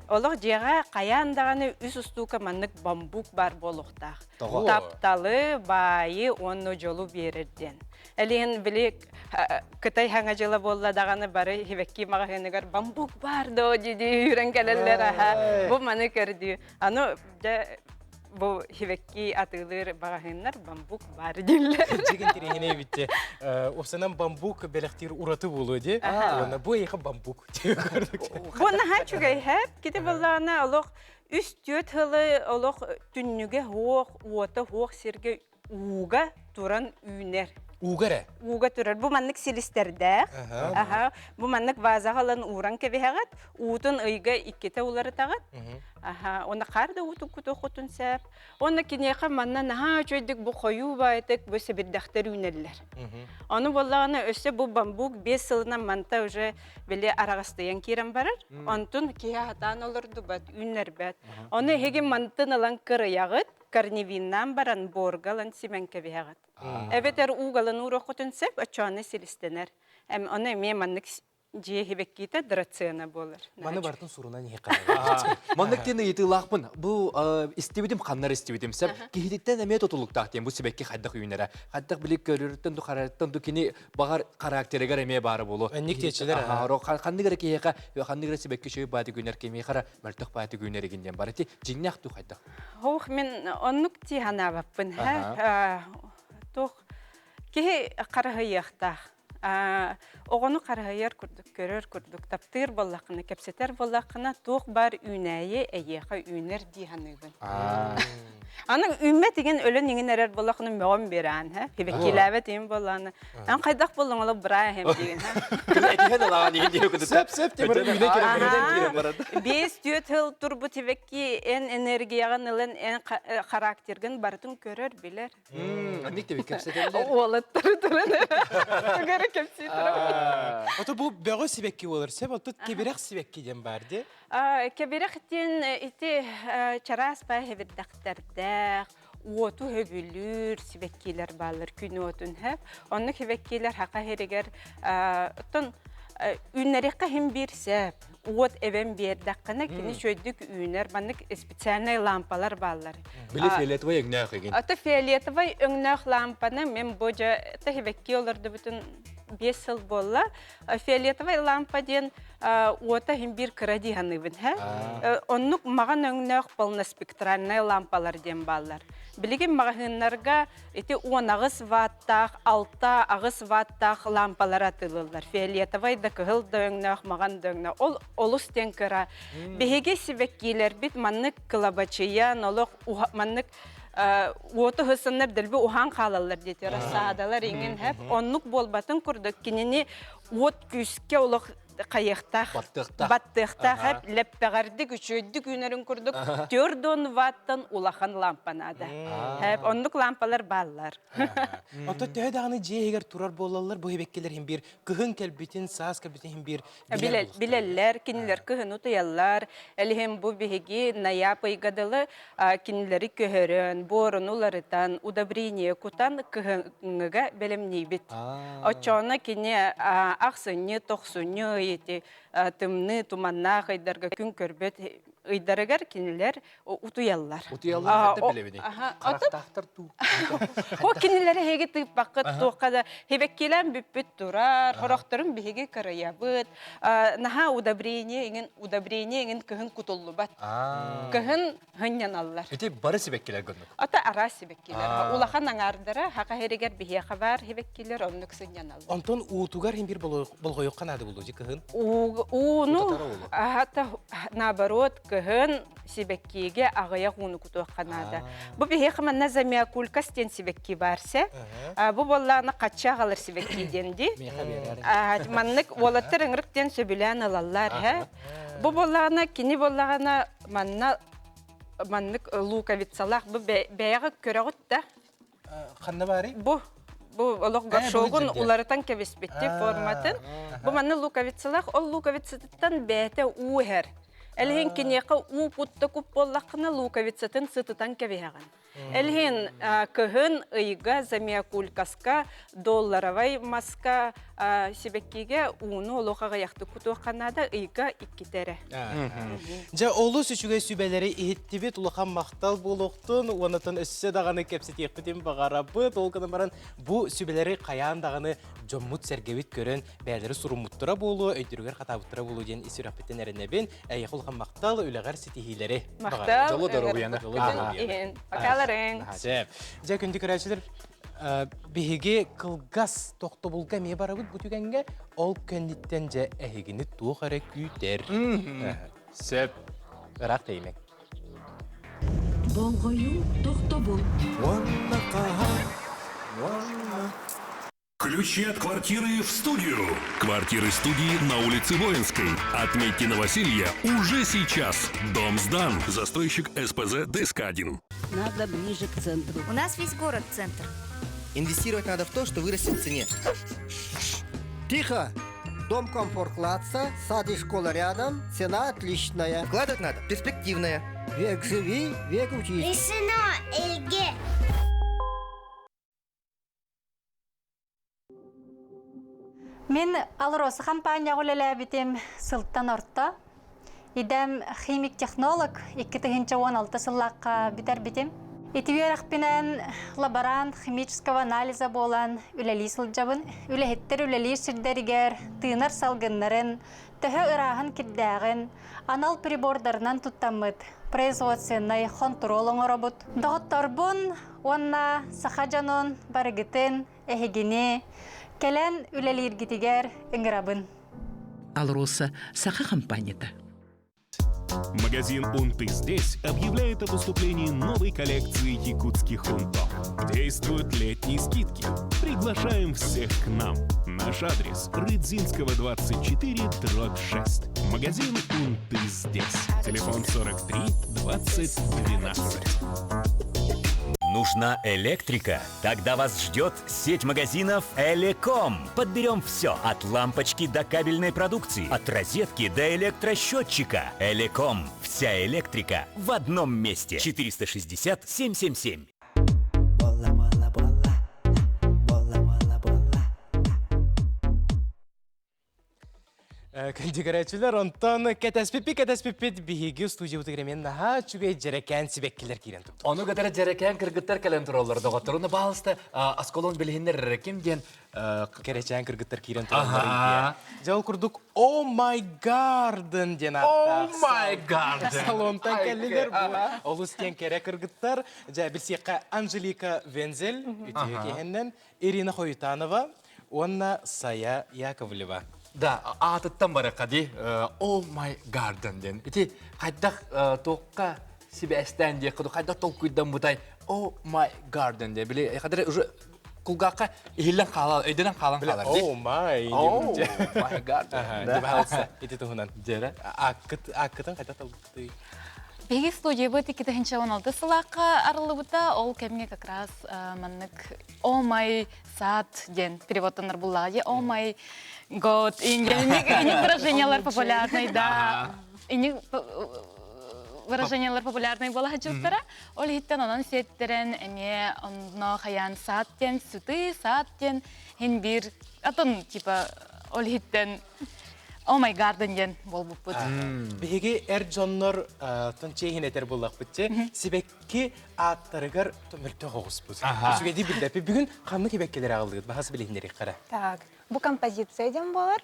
олох дьиэҕэ хайаан даҕаны үс устуука маннык бамбук бар буолуохтаах тапталы баайы уонна дьолу биэрэр диэн Элиһин били Кытай хаҥа дьыла буолла даҕаны бары хибэкки маҕаһыыныгар бамбук баар доо дии үүрэн кэлэллэр аха. Бу маны көрдүү. Аны дьэ бу хибэкки атыылыыр маҕаһыыннар бамбук баар дииллэр. Дьигин тириһине битте. Опсанан бамбук бэлэхтиир ураты буолуо ди. Уонна бу эйиэхэ бамбук. Бу наһаа үчүгэй хэп. Кити боллаана олох үс түөт хылы олох түннүгэ хуох, уота хуох сиргэ ууга туран үүнэр. Ууга эрэ? Ууга турар. Бу маннык силистэрдээх. Аха. Бу маннык вазаҕа ылан ууран кэбиһэҕит. Уутун ыйга иккитэ уларытаҕыт. Аха. Уонна хаар да уутун кутуоххутун сөп. Уонна киниэхэ манна наһаа үчүгэйдик бу хойуу баайтык бу сэбирдэхтэр үүнэллэр. Ону буоллаҕына өссө бу бамбук биэс сылынан манта уже били араҕастыйан киирэн барар. Онтун киһи хатаан олордубат, үүннэрбэт. Ону эһиги мантын ылан кырыйаҕыт. корневиннаан баран буорга ылан симэн кэбиһэҕит. Эбэтэр уугалан ууруоххутун сөп, оччоҕуна силистэнэр. Ону эмиэ маннык дьиэ хибэккиитэ драцена буолар. Маны бартын сурунан иһи Маннык диэн ыйытыылаахпын. Бу истибитим ханнар истибитим сөп. Киһититтэн эмиэ тутулуктаах диэн бу сибэкки хайдах үүнэрэ. Хайдах били көрөрүттэн ду харарыттан ду кини баҕар характерыгар эмиэ баара буолуо. Энник тиэчилэр. Ханнык эрэ киһиэхэ ханнык эрэ сибэкки үчүгэй бааты күнэр кимиэхэ мөлтөх бааты күнэр игин диэн бар. Ити дьиҥнээх ду хайдах? Ох, мин оннук дии санаабаппын. Туох киһи харыһыйыахтаах. Оҕону харыһыйар курдук, көрөр курдук, таптыыр буоллаххына, кэпсэтэр буоллаххына, туох баар үүнээйи эйиэхэ үүнэр дии саныыбын. Аны үүммэт игин өлөн иҥин эрэр буоллахына мөҕөн биэрээн һэ. Хибэккилээбэт иһин буоллаҕына. Эн хайдах буоллуҥ олох быраа эһэм диигин һэ. Этиһэн ылаҕан иһин диэки кытта. Сөп сөп тимир үүнэ киирэн Аһаа. баран. Биэс түөрт сыл турбут хибэкки эн энергияҕын ылан эн характергын барытын көрөр билэр. Анник тебе кэпсэтэллэр. Уолаттары туран тугары кэпсии туран. Ото бу бөҕө сибэкки буолар сөп, оттон кэбирэх сибэкки диэн баар дии. Кэбирэх диэн ити чараас баа хэбирдэхтэрдээх, уоту хөбүлүүр сибэккилэр бааллар күн уотун хэп. Онно сибэккилэр хака хиригэр оттон үүннэриэххэ иһин биир сэп. Уот эбэн биэрдэххинэ кини шөйдүк үүнэр. Маннык специальный лампалар бааллар. Били фиолетовый өҥнөөх игин. Ата фиолетовый өҥнөөх лампаны мен бу дьэ сибэкки олордубутун 5 сыл буолла. Фиолетовый лампа диэн уота иһин биир кыра дии саныыбын һэ. Оннук маҕан өҥнөөх полноспектральнай лампалар диэн бааллар. Билигин маҕаһыыннарга ити 18 ваттаах, 6-8 ваттаах лампалар атыылыыллар. Фиолетовай да, кыһыл да өҥнөөх, маҕан да өҥнөөх. Ол олус диэн кыра. Биһиги сибэккиилэрбит маннык кылабачыйан, олох маннык уоту хысыннар дэлби уһаан хаалаллар диэти рассаадалар иҥин хэп оннук буолбатын курдук кинини уот күүскэ олох хайыахтаах баттыахтаах хэп лэппэҕэрдик үчүгэйдик үүнэрин курдук төрдон ваттан улахан лампа наада хэп оннук лампалар бааллар. Оттон төһө даҕаны дьиэ иһигэр турар буолаллар бу эбэккилэр иһин биир кыһын кэлбитин, саас кэлбитин иһин биир Билэллэр, кинилэр кыһын утуйаллар. Элиһин бу биһиги ноябрь ыйга дылы кинилэри көһөрөн, буоруну уларытан, удобрение кутан кыһыҥҥыга бэлэмниибит. Оччоҕуна кини ахсынньы, тохсунньу ый ити тымныы, туманнаах ыйдарга күн көрбөт ыйдарыгар кинилэр утуйаллар. Утуйаллар хатта билэбини. Харахтаахтар туу. Хо кинилэри эһиги тыыппаккыт туохха да хибэккилээн бүппүт турар, хорохторун биһиги кырыйабыт. Наһаа удобрение иҥин удобрение иҥин кыһын кутуллубат. Кыһын хынньаналлар. Ити бары сибэккилэр гыннык. Ата араас сибэккилэр. Улахан аҥаардара хака хэригэр биһиэхэ баар сибэккилэр оннук сынньаналлар. Онтон уутугар иһин биир болҕойуохха наада буолуо дьи кыһын. Ууну ата наоборот кыһын сибэккигэ аҕыйах ууну кутуохха наада. Бу биһиэхэ манна замиокулькас диэн сибэкки баар сэ. Бу буоллаҕына хачча аҕалар сибэкки диэн дии. Маннык уолаттар ыҥырык диэн сөбүлээн ылаллар һэ. Бу буоллаҕына кини буоллаҕына манна маннык луковицалаах бу бэйэҕэ көрөҕүт да. Ханна баарый? Бу бу олох горшогун уларытан кэбиспитти форматын. Бу манна луковицалаах, ол луковицатыттан бэйэтэ уу иһэр. Элиһин киниэхэ уу кутта куп буоллаххына луковицатын сытытан кэбиһэҕин. Элиһин кыһын ыйга замиокулькаска долларовай маска сибэккигэ ууну олох аҕыйахтык кутуохха наада ыйга иккитэ эрэ. Дьэ, олус үчүгэй сүбэлэри иһиттибит, улахан махтал буолуохтун, уоннатан өссө даҕаны кэпсэтиэхпитин баҕарабыт. Ол гынан баран бу сүбэлэри хайаан даҕаны дьоммут-сэргэбит көрөн бэйэлэри суруммуттара буолуо, өйдөрүгэр хатаабыттара буолуо диэн ис сүрэхпиттэн эрэнэбин. Эйиэхэ улахан махтал, үлэҕэр ситиһиилэри. Махтал. Дьолу доруобуйаны. Иһин. Покаларың. Сөп. Дьэ, күндү көрөөччүлэр, биһиги кылгас тохтобулга эмиэ барабыт бу түгэҥҥэ, ол кэнниттэн дьэ эһигини туох эрэ күүтэр. Сөп. Ыраах тэйимэҥ. Болҕойуу тохтобул. Уонна хаһан, уонна Ключи от квартиры в студию. Квартиры студии на улице Воинской. Отметьте новоселье уже сейчас. Дом сдан. Застройщик СПЗ ДСК-1. Надо ближе к центру. У нас весь город центр. Инвестировать надо в то, что вырастет в цене. Тихо! Дом комфорт класса, сад и школа рядом, цена отличная. Вкладывать надо перспективное. Век живи, век учись. Решено, Эльге! Мин Алроса хампаанньаҕа үлэлээбитим сылтан орто. Идэм химик-технолог 2016 сыллаахха бүтэрбитим. Ити үөрэхпинэн лаборант химического анализа буолан үлэлии сылдьабын. Үлэһиттэр үлэлиир сирдэригэр тыынар салгыннарын, төһө ырааһын кирдээҕин анал прибордарынан туттаммыт производственнай хонтуруол оҥоробут. Доҕотторбун уонна саха дьонун барыгытын эһигини кэлэн үлэлииргитигэр ыҥырабын. Алроса саха компанията. Магазин «Унты здесь» объявляет о поступлении новой коллекции якутских унтов. Действуют летние скидки. Приглашаем всех к нам. Наш адрес – Рыдзинского, 24, дробь 6. Магазин «Унты здесь». Телефон 43 20 12. Нужна электрика? Тогда вас ждет сеть магазинов «Элеком». Подберем все от лампочки до кабельной продукции, от розетки до электросчетчика. «Элеком». Вся электрика в одном месте. 460 777. Күндүгөрөөчүлөр, онтон кэтэспиппит кэтэспиппит биһиги студиябытыгар эмиэ наһаа үчүгэй дьэрэкээн сибэккилэр киирэн турдулар. Ону кытары дьэрэкээн кыргыттар кэлэн тураллар доҕотторуна баалыста осколон билиһиннэр ким диэн кэрэчээн кыргыттар киирэн тураллар. Дьэ ол курдук Oh my garden диэн ааттаах. Oh my garden. Салонтан кэллилэр бу олус диэн кэрэ кыргыттар. Дьэ билсиэххэ Анжелика Вензель үтүө киһиннэн Ирина Хоютанова уонна Сая Яковлева. Да, аатыттан барыахха дии. Oh my garden диэн. Ити хайдах туохха сибээстээн диэххэ хайдах толкуйдаммытай Oh my garden диэн. Били хадары уже кулгаахха иһиллэн хаалар, өйдөнөн хаалан хаалар дии. Oh my. Oh my garden. Дебалса ити туһунан. Дьэрэ. Ааккыт ааккытын хайдах талбытый? Биһиги студиябыт 2016 сылаахха арыллыбыта, ол кэмҥэ как раз маннык Oh my сад диэн переводтанар буллаҕа дии. Oh my god инник выражениялар популярный да. Инник выражениялар популярный буола сылдьыбыттара. Ол иһиттэн онон сиэттэрэн эмиэ онно хайаан сад диэн сыты сад диэн хин биир атын типа ол иһиттэн Oh my garden диэн буолбуппут. Биһиги эр дьоннор тон чиэһин этэр буоллахпыт сибэкки ааттарыгар мөлтөх оҕуспут. Үчүгэйдик билдэппит. Бүгүн ханнык сибэккилэри аҕаллыгыт? Баһас билиһиннэриэххэ Так, бу композиция диэн буолар.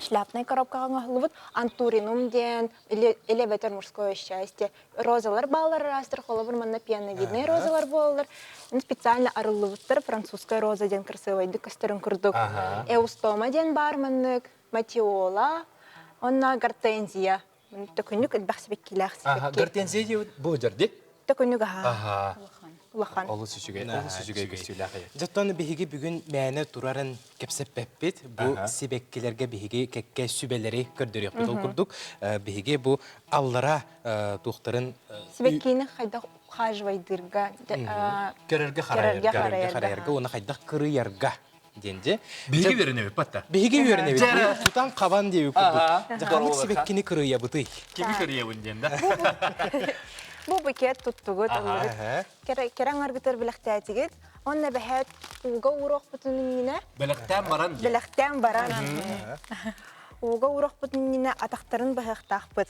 Шляпнай коробкаҕа оҥоһуллубут антуринум диэн или эбэтэр мужское счастье. Розалар баалар ыраастар, холобур манна пиановидные розалар буолалар. Специально арыллыбыттар французская роза диэн красивайдык көстөрүн курдук. Эустома диэн баар маннык, матиола, онно гортензия. Төкүнүк элбэх сибэккилээх сибэкки. Гортензия диэбит бу дьэрди. Төкүнүк аха. Улахан. Олус үчүгэй, олус үчүгэй көстүүлээх. Дьоттон биһиги бүгүн мээнэ турарын кэпсэппэппит. Бу сибэккилэргэ биһиги кэккэ сүбэлэри көрдөрүөхпүт. Ол курдук биһиги бу аллара туохтарын Сибэккини хайдах ухаживайдыырга, көрөргө харайарга, көрөргө харайарга, уонна хайдах кырыйарга диэн дьэ. Биһиги үөрэнэбит батта. Биһиги үөрэнэбит. Тутан хабан диэбит курдук. Дьэ ханнык сибэккини кырыйабытый? Кими кырыйабын диэн да. Бу букет туттугут, ыллыгыт. Кэрэ аҥаргытыр билэхтээтигит. Онно бэһээт ууга ууруохпутун иннинэ. Бэлэхтээн баран. Бэлэхтээн баран. Ууга ууруохпутун иннинэ атахтарын быһыахтаахпыт.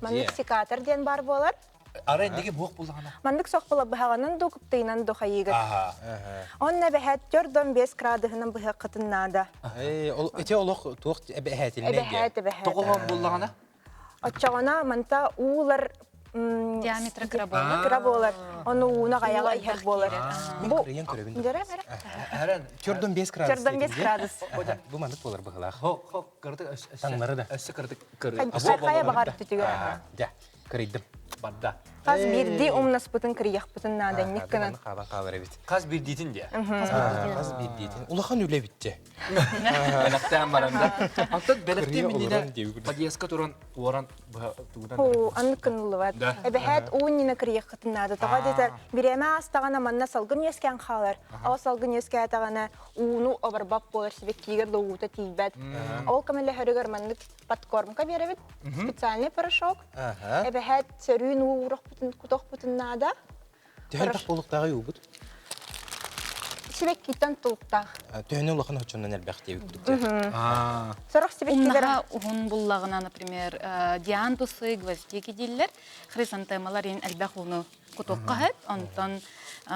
Маннык секатор диэн бар буолар. Арай диги буох буллаҕына. Маннык сох була быһаҕынан ду кыптыйынан ду хайыгыт. Онно эбэһээт төрдөн 5 градуһунан быһыаххытын наада. Ити олох туох эбэһээтилинэн Эбэһээт эбэһээт. Тоҕоһон буллаҕына? Оччоҕуна манта уулар диаметра кыра буолар. Кыра буолар. Ону ууна аяга иһэр буолар. Бу кырыйан көрөбүн. Дөрө бэрэ. Төрдөн 5 градус. Төрдөн 5 градус. Бу маннык буолар быһылаах. Хо хо кырдык Таҥнары да. Өссө кырдык Хайа баҕар түтүгэр. Дьэ, кырыйдым. Барда. Хас биирдии умнаспытын кырыйахпытын наада инник гынан. Хаалан хаалар эбит. Хас биирдиитин диэ. Хас биирдиитин. Улахан үлэ битте. Бэлэхтээн баран да. Антон бэлэхтиэн миннинэ подъездка туран уоран тугунан. Оо, аннык кыныллыбат. Эбэһээт уун нина кырыйаххытын наада. Тоҕо диэтэр бириэмэ аастаҕына манна салгын үөскээн хаалар. Ол салгын үөскээтэҕинэ ууну оборбот буолар сибэккиигэр да уута тиийбэт. Ол көмөлөһөрүгэр маннык подкормка биэрэбит. Специальный порошок. Эбэһээт сөрүүн уу уурахпытын кутуохпутун наада. Төһөн элбэх буолуохтааҕый уубут? Сибэккиттэн тулуктаах. Төһөнү улахан оччонон элбэх диэбит Сорох сибэккилэр Умнаһа уһун буллаҕына, например, диантусы, гвоздики дииллэр, хризантемалар иин элбэх ууну кутуохха сөп. Онтон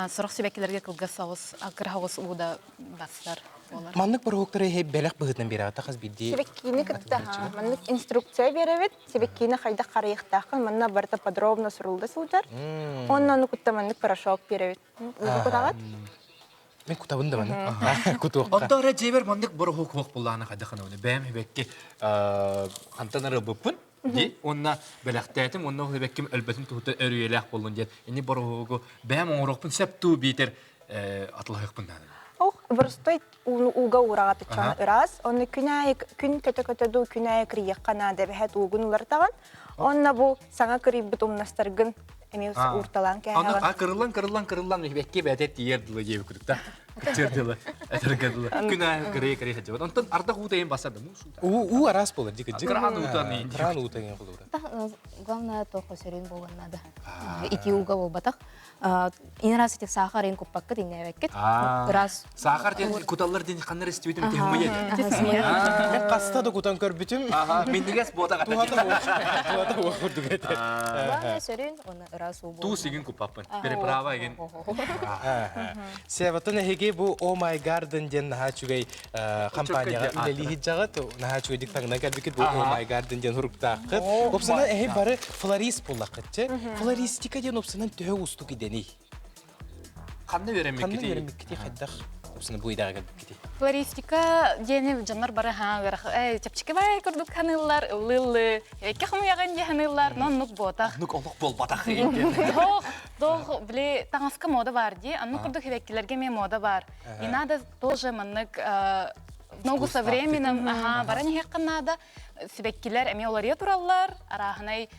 сорох сибэккилэргэ кылгас соҕус, кыра соҕус уу да барсар буолар. Маннык бороһуоктары иһи бэлэх быһыытынан биэрэҕит хас биирдии Сибэккини кытта маннык инструкция биэрэбит. Сибэккини хайдах харайыахтааххын манна барыта подробно сурулла сылдьар. Онно ону кытта маннык порошок биэрэбит. Ууну кутаҕыт? Мен кутабын да маны. Кутуохха. Онто эрэ дьиэбэр маннык бороһуок хуох буллаана хайдах аны бэйэм сибэкки хантан арылбыппын. Ди онна бэлэхтээтим, онно ол эбэкким өлбөтүн туһута өрүйэлээх буоллун диэн. Ини бороһугу бэйэм оҥоруохпун сөп туу биитэр атылаһыахпын наада. Ох, боростой ууга уураҕа тыччаҕына ыраас. Онно күн аайы күн көтө-көтө дуу күн аайы кырыйыахха наада эбэһээт уугун уларытаҕын. Онно бу саҥа кырыйбыт умнастаргын эмиэ уурталаан кээһэҕин. А кырыллан кырыллан кырыллан бэкки бэйэтэ тиийэр дылы диэбит курдук да. Кытыар дылы, этэргэ дылы. Күн аайы кырыйа кырыйа сылдьыбыт. Онтон ардах уута эйин басар да муус уута. Уу уу араас буолар дии кырдьык. Кран уута нейин. Кран уута эҥин холобура. Главное туохха сөрүүн буолуон наада. Итии ууга буолбатах. Ин раз этих сахар ин куппаккыт иннээбэккит. Ырас. Сахар диэн куталлар диэн ханнар истибитим тиһмыйа. Мен хаста да кутан көрбүтүм. Миннигес буота Туата уох курдук этэ. Главное сөрүүн, уонна ырас уу Туу сигин куппаппын. Переправа эгин. Севатын эһиги бу Oh My Garden диэн наһаа үчүгэй компанияҕа үлэлии сылдьаҕыт. Наһаа үчүгэйдик таҥнан кэлбиккит бу Oh My Garden диэн суруктааххыт. Опсанан эһи бары флорист буоллаххытчы. Флористика диэн опсанан төһө уустук идэний? Ханна үөрэммиккитий? Ханна үөрэммиккитий хайдах? Опсана бу идэҕэ кэлбиккитий? Флористика диэни дьоннор бары хаан чэпчэки бай курдук ханыыллар, ыллы-ыллы, эки хомуйаҕын дии ханыыллар, но оннук буотах. Оннук олох буолбатах. Тоох, тоох, били таҥаска мода бар дии, оннук курдук хибэккилэргэ эмиэ мода бар. И надо тоже маннык в ногу со временем, ага, баран иһиэххин надо. Сибэккилэр эмиэ уларыйа тураллар, арааһынай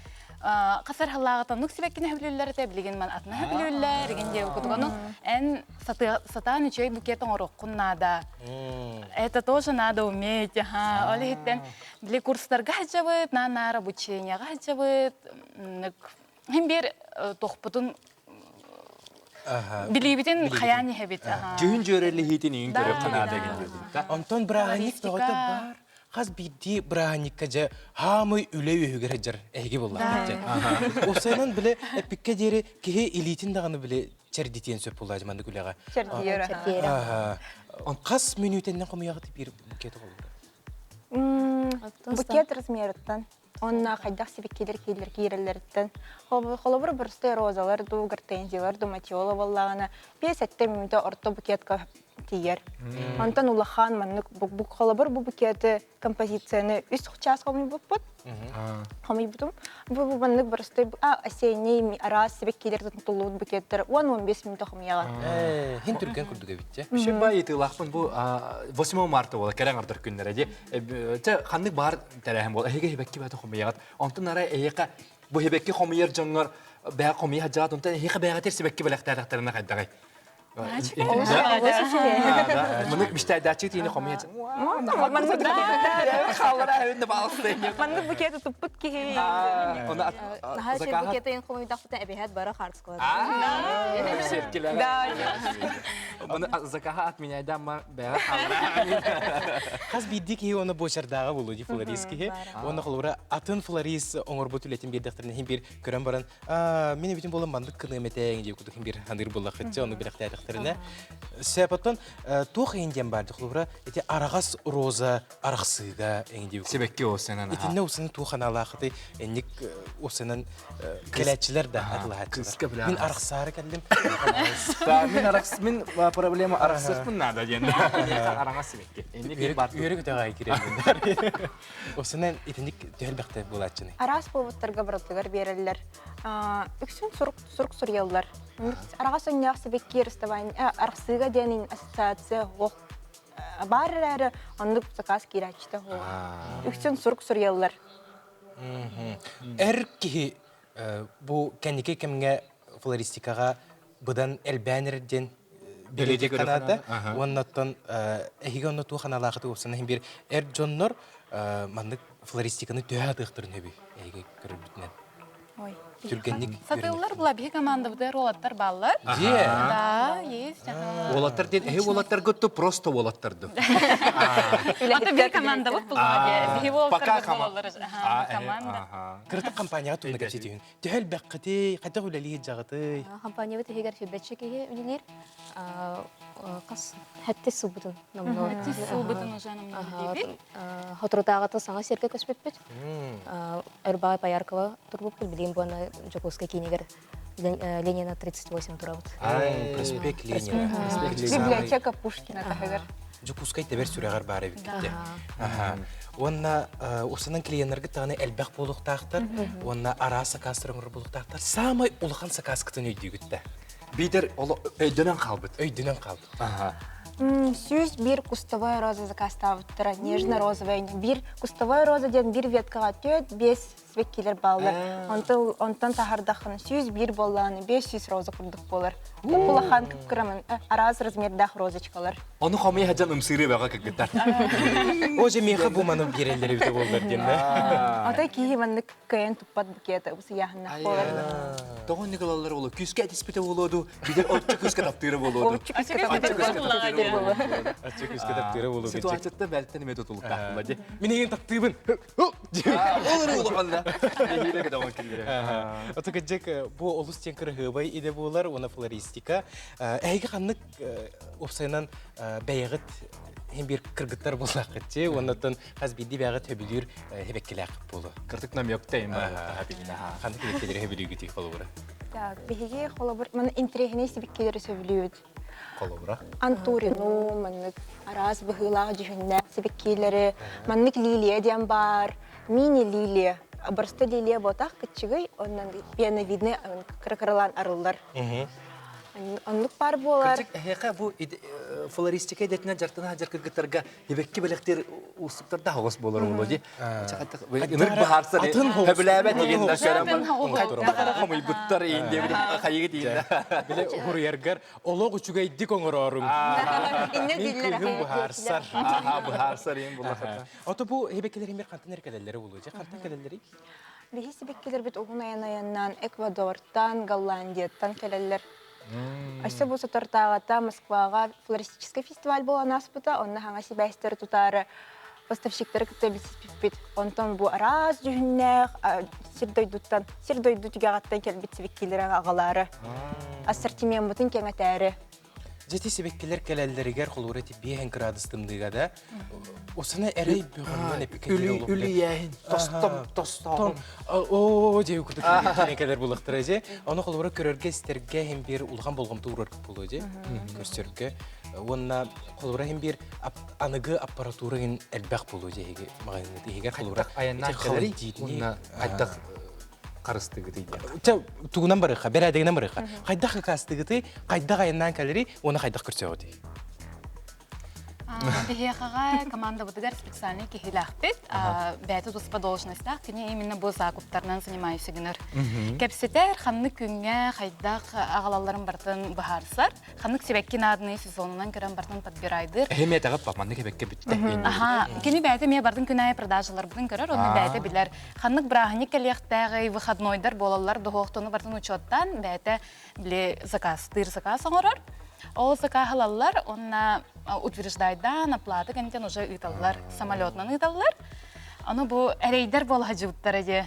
хасар халлааҕыта оннук сибэккини хөбүлүүллэр этэ, билигин ман атына хөбүлүүллэр, игин диэбит курдук. Ону эн сатаан үчүгэй букет оҥоруоххун наада. Это тоже надо уметь, ага. Ол иһиттэн били курстарга сылдьабыт, наар обучениеҕа сылдьабыт, хин биир туохпутун билиибитин хайаан иһэбит. Дьүһүн дьүөрэлиһиитин иҥин көрүөххэ наада игин диэбит. Онтон бырааһынньык тоҕото бар. Хас биирдии бырааһынньыкка дьэ хаамый үлэ үөһүгэр сылдьар эһиги буоллаххыт дьэ. Уопсайынан биле эппиккэ диэри киһи илиитин даҕаны биле чэрдитиэн сөп буоллаа маннык үлэҕэ. Чэрдийэр. Хас мүнүүтэннэн хомуйаҕыт биир букет оҕолоро? Букет размерыттан Онно хайдах сибикилэр киирэллэр киирэллэриттэн холобур боростой розалар дуу, гортензиялар дуу, матиола буоллаҕына 5-7 мүнүүтэ орто букетка тиийэр. Онтон улахан маннык холобур бу букеты композицияны үс чаас хомуйбуппут. Хомуйбутум. Бу бу маннык боростой осенний араас сибикилэр тутуллубут букеттар 10-15 мүнүүтэ хомуйаҕын. Хин түргэн курдук эбит дьэ. Үшүн бай ытыылаахпын бу 8 марта буола кэрэ аҥардар күннэрэ дии. Чэ ханнык баар тэрээһин буол. Эһиги хибэкки бэйэтэ хомуйаҕыт. Онтон арай эһиэхэ бу хибэкки хомуйар дьоҥҥор бэйэ хомуйа сылдьаҕыт, онтон эһиэхэ бэйэҕитигэр сибэкки бэлэхтээтэхтэринэ хайдаҕый? Мынык мечтайдааччы тиини хомуйа Маннык букеты туппут киһи. Наһаа үчүгэй букеты хомуйдахпытына эбиһэт бары хаарыскалар. Закаха отменяйда ма Хас биирдии киһи уонна буочардааҕа буолуо дии флорист киһи. Уонна холобура атын флорист оҥорбут үлэтин биэрдэхтэринэ иһин биир көрөн баран мин эбитин буолан маннык кыныам этээҥ диye курдук биир ханыр буоллаххытча ону билэхтээтэхтэринэ. Сөп оттон туох иһин диэн баар холобура ити араҕас роза арахсыыга эҥин диye Сибэкки уосанан Итиннэ усаны туох аналаахыты энник усанан кэлээччилэр да атылаһааччылар. Мин арахсаары кэллим. Мин арахс мин проблема арахсыахпын наада диэн. Араҥас сибэкки. Инник бар. Үөрү көтөҕө киирэн. Усанан итинник төһөлбэхтэ буолааччыны. Араас буолбуттарга барытыгар биэрэллэр. Үксүн сурук сурук суруйаллар. Араҕас өҥнөөх сибэкки расставание арахсыыга диэн ассоциация суох баар эрээри оннук заказ киирээччитэ суох. Үксүн сурук суруйаллар. Эр киһи бу кэнники кэмҥэ флористикаҕа быдан элбээн эрэр диэн бэлиэтии ханаата. Уонна оттон эһиги онно туох аналаахыты уопсанан иһин биир эр дьоннор маннык флористиканы төһө атыахтарын сөбүй эһиги көрөрбүтүнэн? Ой. Түргэнник Сатыыллар була биһи командабытыгар уолаттар бааллар. Дьиэ. Да, есть. Ага. Уолаттар диэн эһи уолаттаргыт просто уолаттарды. Ата биир командабыт була биһи Пока уолаттарбыт буолаллар. Команда. Кырытык компанияҕа туһунан кэпсэтиһин. Төһө элбэххитий, хайдах үлэлиир дьаҕытый? Компаниябыт иһигэр сүбэччи киһи үлэлиир. Хас хэттис сылбытын номнуо. Хэттис сылбытын уже номнуо диибит. Соторутааҕыта саҥа сиргэ көспүппүт. Өрбаҕай Пояркова турбуппут, билигин буонна Дьокуускай киинигэр Ленина 38 турабыт. Проспект Ленина. Библиотека Пушкина таһыгар. Дьокуускай тэбэр сүрэҕэр баар эбиккит. Уонна усанан клиеннаргыт даҕаны элбэх буолуохтаахтар уонна араас сакаастар оҥорор буолуохтаахтар. Саамай улахан сакааскытын өйдүүгүт да? Биитэр өйдөнөн хаалбыт. Өйдөнөн хаалбыт. 101 кустовая роза заказтаабыттара, нежно-розовая. Биир кустовая роза диэн биир веткаҕа түөрт биэс сибэккилэр бааллар. Онтон онтон таһардаххына 101 буоллаҕына 500 роза курдук буолар. Улахан кып-кырамын араас размердаах розочкалар. Ону хомуйа сылдьан ымсыырыы бөҕө кыргыттар. О, же миэхэ бу маны биэрэллэр эбитэ буоллар диэн да. Ата киһи маннык кыайан туппат букета усуйааһыннах буолар. Тоҕо оннук ылаллар буолуо? Күүскэ этиспитэ буолуо дуу? Бидер оччо күүскэ таптыыра буолуо дуу? Оччо күүскэ таптыыра буолуо. Оччо күүскэ таптыыра буолуо. Ситуацияттан бэлтэн эмиэ тутулуктаах буолла дии. Мин эйигин таптыыбын. Ол эрэ улаханна. Нэһиилэ көтөҕөн киллэрэ. Ото кыдьык бу олус диэн кырыһыабай идэ буолар уонна флористика. Эһиги ханнык уопсайынан бэйэҕит иһин биир кыргыттар буоллаххытчы уоннаттан хас биирдии бэйэҕит хөбүлүүр хэбэккилээх буолу. Кыртык намёктай Ханнык хэбэккилэри хөбүлүүгүтүй холобура? Так, биһиги холобур маны интэриэһинэй сибиккилэри сөбүлүүбүт. Холобура? Антурину, маннык араас быһыылаах дьүһүннээх сибиккилэри, маннык лилия диэн баар, мини-лилия. Барыста лилия буотах кыччыгый, оннан пиановидный кыра-кыралаан арыллар. Оннук баар буолар. Кырдьык, эһиэхэ бу флористика идэтинэн дьарыктана сылдьар кыргыттарга ибэкки бэлэхтиир уустуктардаах оҕус буолар буолуо дии. Ынырык быһаарсар хөбүлээбэт игин көрөн хомуйбуттар иин диэбит хайыгыт иин. Биле уһуруйаргар олох үчүгэйдик оҥорооруҥ. Мин кыыһым быһаарсар. Быһаарсар иин буллахата. Ото бу хебеккилер химер хантан эркелеллери булуу же хантан кэлэллери? Биһи сибиккилербит уһун айан айаннаан Эквадортан, Голландияттан кэлэллэр. Өссө бу сотортааҕыта Москваҕа флористическай фестиваль буолан ааспыта, онно хаҥа сибээстэри тутаары поставщиктары кытта билсиспиппит. Онтон бу араас дьүһүннээх сир дойдуттан, сир дойду түгэҕиттэн кэлбит сибиккилэри аҕалаары, ассортимеммытын кэҥэтээри. Дьэти сибэккилэр кэлэллэригэр холуура ити биэһэн кыраадыс тымныыга да осана эрэй бөҕөннөн эпикэ Үлүйээһин, тостом, тостооҕум. Оо, дьэ курдук кэлэн кэлэр буллахтара дьэ. Ону холобура көрөргө, истэргэ иһин биир улахан болҕомто уурар буолуо дьэ. Көрсөргө. Уонна холобура иһин биир аныгы аппаратура иһин элбэх буолуо дьэ эһиги маҕаһыыҥҥыт иһигэр холобура айаннаах кэлэрий уонна хайдах харыстыгытый диэн. Чэ, тугунан барыахха, бэрээдэгинэн барыахха. Хайдах ыкаастыгытый, хайдах айаннаан кэлэрий, уонна хайдах көрсөҕүтүй? Биһиэхэҕэ командабытыгар специальный киһилээхпит. Бэйэтэ туспа должностаах. Кини именно бу закуптарынан занимаюсь гынар. Кэпсэтэр, ханнык күҥҥэ хайдах аҕалалларын барытын быһаарсар. Ханнык сибэкки наадыный сезонунан көрөн барытын подбирайдыр. Эһэм этэҕэ маннык эбэккэ бүттэ. Аха, кини бэйэтэ эмиэ бардын күн аайы продажаларбытын көрөр, онно бэйэтэ билэр. Ханнык бырааһынньык кэлиэхтээҕий, выходнойдар буолаллар, дохуохтуну барытын учуоттаан бэйэтэ били заказтыыр заказ оҥорор. Ол заказ ылаллар, уонна утверждайдаан, оплата кэнниттэн уже ыыталлар, самолетунан ыыталлар. Ону бу эрейдер буола сылдьыбыттара дии.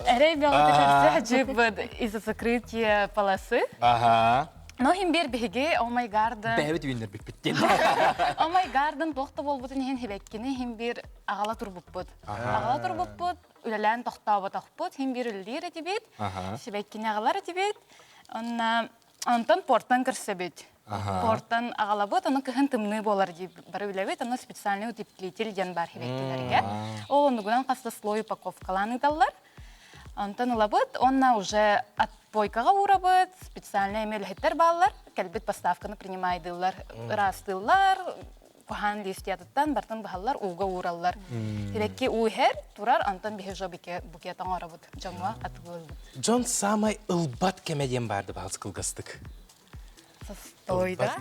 Эрей бөҕөтө көрсө сылдьыбыт из-за закрытия полосы. Ага. Но иһин биир биһиги Oh my Garden. Бэйэбит үүннэрбиппит диэн. Oh my Garden туох да буолбутун иһин хибэккини иһин биир аҕала турбуппут. Аҕала турбуппут, үлэлээн тохтооботохпут, иһин биир үлэлиир этибит, сибэккини аҕалар этибит. Онна онтон портан көрсөбүт. Портан аҕалабыт, ону кыһын тымныы буолар дии бары үлэбит, ону специальный утеплитель диэн баар сибэккилэргэ. Ол оннугунан хас да слой упаковкалаан ыыталлар. Онтон ылабыт, уонна уже отпойкаҕа уурабыт, специальный эмиэ үлэһиттэр бааллар, кэлбит поставканы принимайдыыллар, ыраастыыллар, куһаан листиятыттан бартын быһаллар, ууга уураллар. Сибэкки уу иһэр, турар, онтон биһи уже букет оҥоробут, дьоҥҥо атыылыыбыт. Дьон саамай ылбат кэмэ диэн баарды баһылыс кылгастык. Состой да?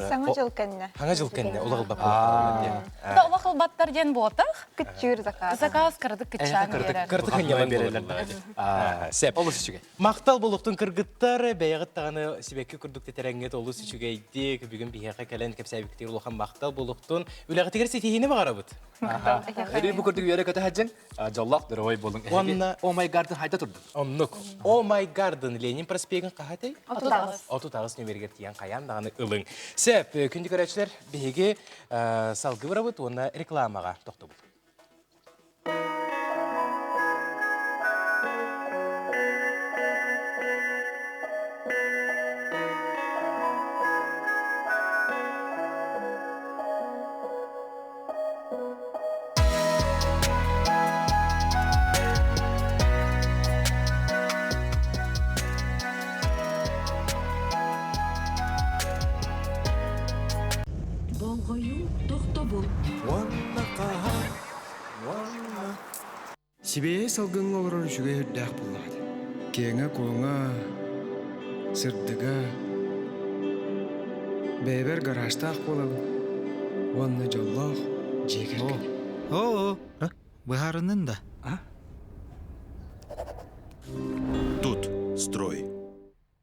Саҥа дьыл кэннэ. Саҥа дьыл кэннэ улах ылбат Да улах ылбаттар диэн буотах. Кыччыыр заказ. Заказ кырдык кыччаан биэрэр. Кырдык ханньалан биэрэллэр. Сеп. Олус үчүгэй. Махтал болуктун кыргыттар, бэйэҕит даҕаны сибэкки курдук тэтэрэҥҥит олус үчүгэйдик, бүгүн биһиэхэ кэлэн кэпсээбиттэр улахан махтал болуктун. Үлэҕитигэр ситиһиини баҕарабыт. Өрүү бу курдук үөрэ көтө сылдьыҥ, дьоллоох доруобай буолуҥ. Уонна Oh my Garden хайда турдун? Оннук. Oh my Garden Ленин проспегын хаһатай? 38. 38 нөмеригэр тиийэн хайаан даҕаны ылыҥ. Сөп, күндү көрөөччүлэр, биһиги салгыы барабыт уонна рекламаҕа тохтобут. Сибиэһэй салгыҥҥа олорор үчүгэй үрдээх буоллаҕа Киэҥэ-куоҥа, сырдыга, бэйэбэр гаражтаах буолабын уонна дьоллоох дьиэ кэргэн. Оо, быһаарыннын да? Тут строй.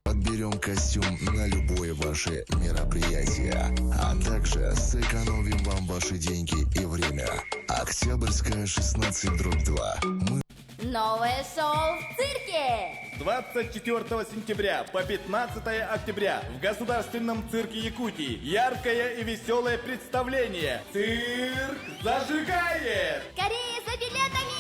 Подберем костюм на любое ваше мероприятие, а также сэкономим вам ваши деньги и время. Октябрьская, 16 дробь 2. Мы Новое шоу в цирке! С 24 сентября по 15 октября в Государственном цирке Якутии яркое и веселое представление «Цирк зажигает!» Скорее за билетами!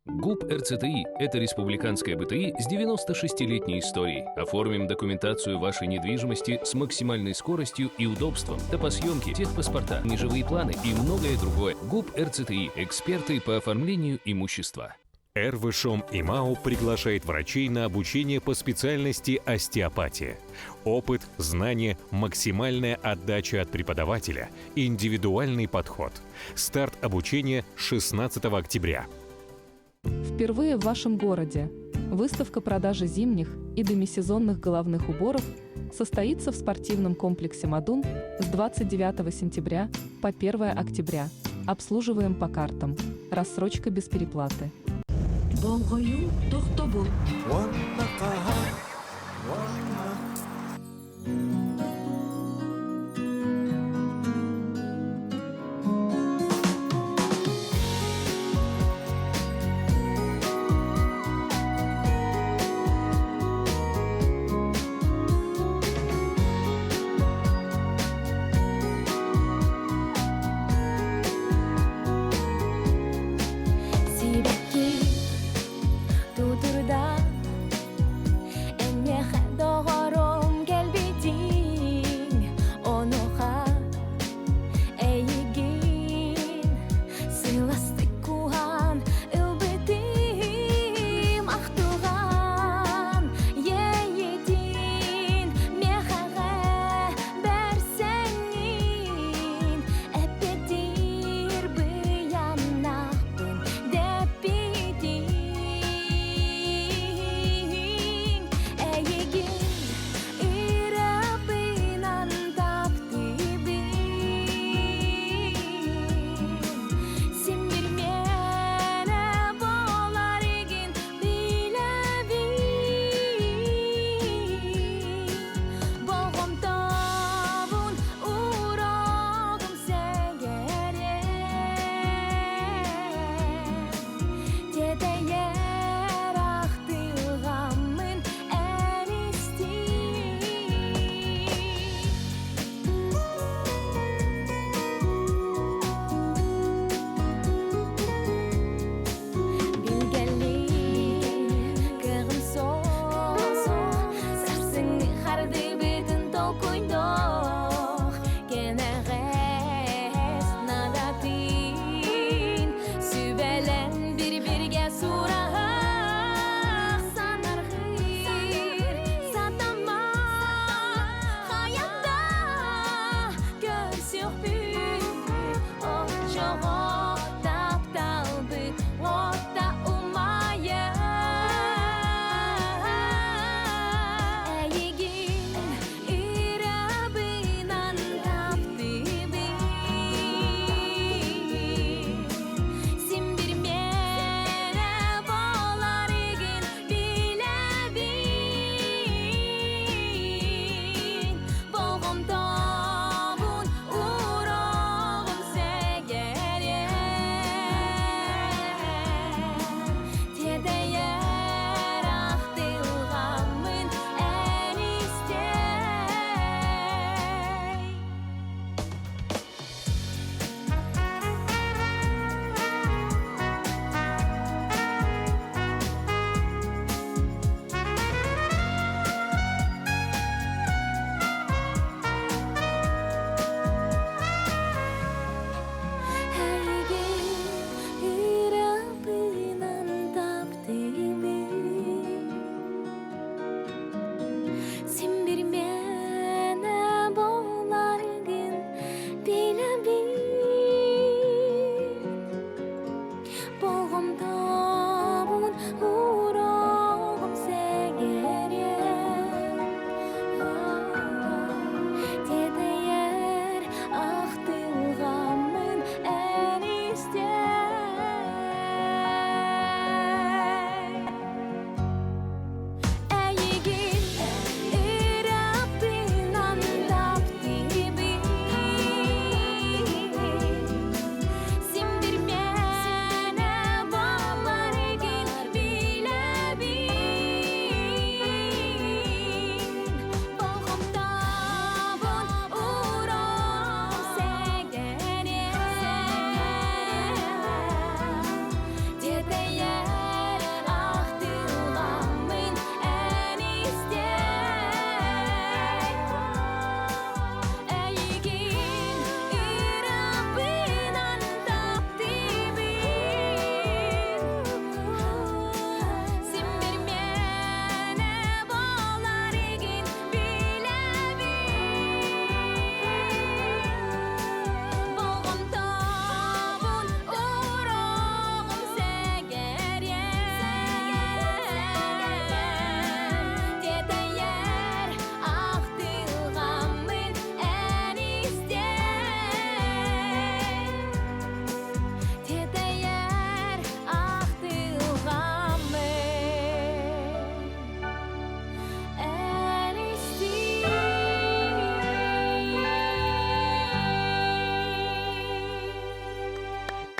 ГУП РЦТИ – это республиканская БТИ с 96-летней историей. Оформим документацию вашей недвижимости с максимальной скоростью и удобством, топосъемки, техпаспорта, межевые планы и многое другое. ГУП РЦТИ – эксперты по оформлению имущества. РВШОМ ИМАУ приглашает врачей на обучение по специальности остеопатия. Опыт, знания, максимальная отдача от преподавателя, индивидуальный подход. Старт обучения 16 октября. Впервые в вашем городе выставка продажи зимних и демисезонных головных уборов состоится в спортивном комплексе «Мадун» с 29 сентября по 1 октября. Обслуживаем по картам. Рассрочка без переплаты. Болҕойуу тохтобул. Уонна хаһан, уонна Сибэкки тутурда.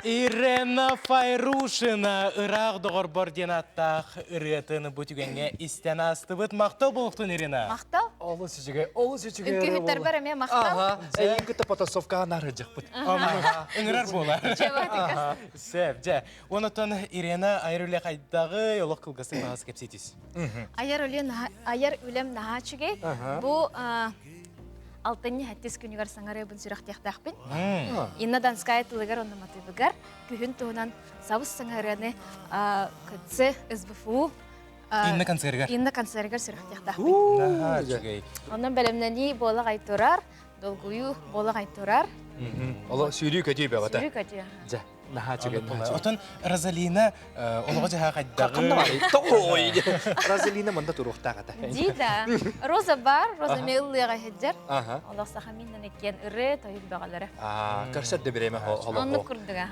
Ирена Файрушина ыраах доҕорбор диэн ааттаах ырыатын бу түгэҥҥэ истэн аастыбыт. Махтал буолуохтун, Ирина. Махтал. Олус үчүгэй, олус үчүгэй. Үҥкүүһүттэрбэр эмиэ махтал. Ага, эйигин кытта потасовкаҕа нарыдьахпыт. Ыҥырар буолар. Сөп, дьэ. Онотон Ирена айар үлэ хайдаҕый, олох кылгастык баҕас кэпсиитис. Айар үлэ айар үлэм наһаа үчүгэй. Бу алтынньы хэттис күнүгэр саҥарыабын сүрэхтиэхтээхпин. Инна Донская тылыгар онно матыыбыгар күһүн туһунан сабыс саҥарыаны КЦ СБФУ Инна концергар. Инна концергар сүрэхтиэхтээхпин. Наһаа үчүгэй. Онон бэлэмнэнии буола турар, долгуйуу буола турар. Оло сүүрүү көтүү бөҕөтө. Сүүрүү көтүү. Дьэ. Наһаа үчүгэй, наһаа үчүгэй. Отон Розалина олоҕо дьаһаа хайдаҕы? Ханна барый? Тоҕой! Розалина манда туруохтаах этэ. Ди да. Роза бар, Роза меллыаҕа иһэддэр. Аха. Олох саха миннан иккиэн ыры тойук бөҕөлөрө. Аа, көрсөр да бирэме холоҕо. Оннук курдуга.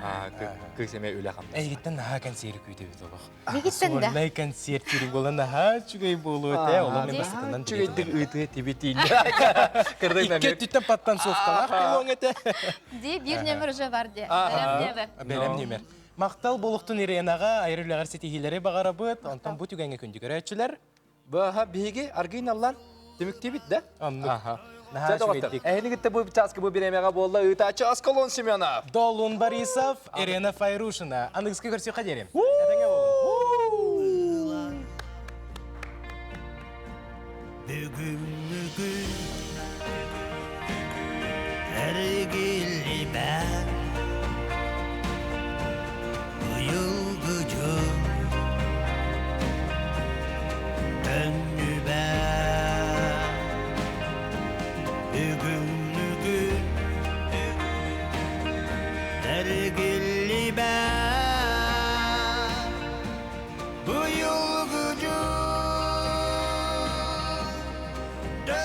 Кыыс эмэ үлэ хамнас. Эйигиттэн наһаа консерв күүтэбит олох. Мигиттэн да. Сольнай концерт кири буолан наһаа үчүгэй буолуо этэ. Олох мен бастакынан Үчүгэйдик ыытыа тибитиин. Икки өттүттэн паттан суохталаах буолуоҥ этэ. Ди биир нөмір уже бар де. Бэлэм нөмір. Бэлэм нөмір. Махтал буолуохтун Иренаҕа айар үлэҕэр ситиһиилэри баҕарабыт. Онтон бу түгэҥҥэ күндү көрөөччүлэр. Быһа биһиги аргыын аллан түмүктүүбүт да? Оннук. Наһаа үчүгэйдик. Эһини кытта бу чааска бу бириэмэҕэ буолла ыытааччы Аскалон Семенов. Долун Борисов, Ирена Файрушина. Аныгыскы көрсүөххэ диэри. Бүгүҥҥү күн эргиллибэт.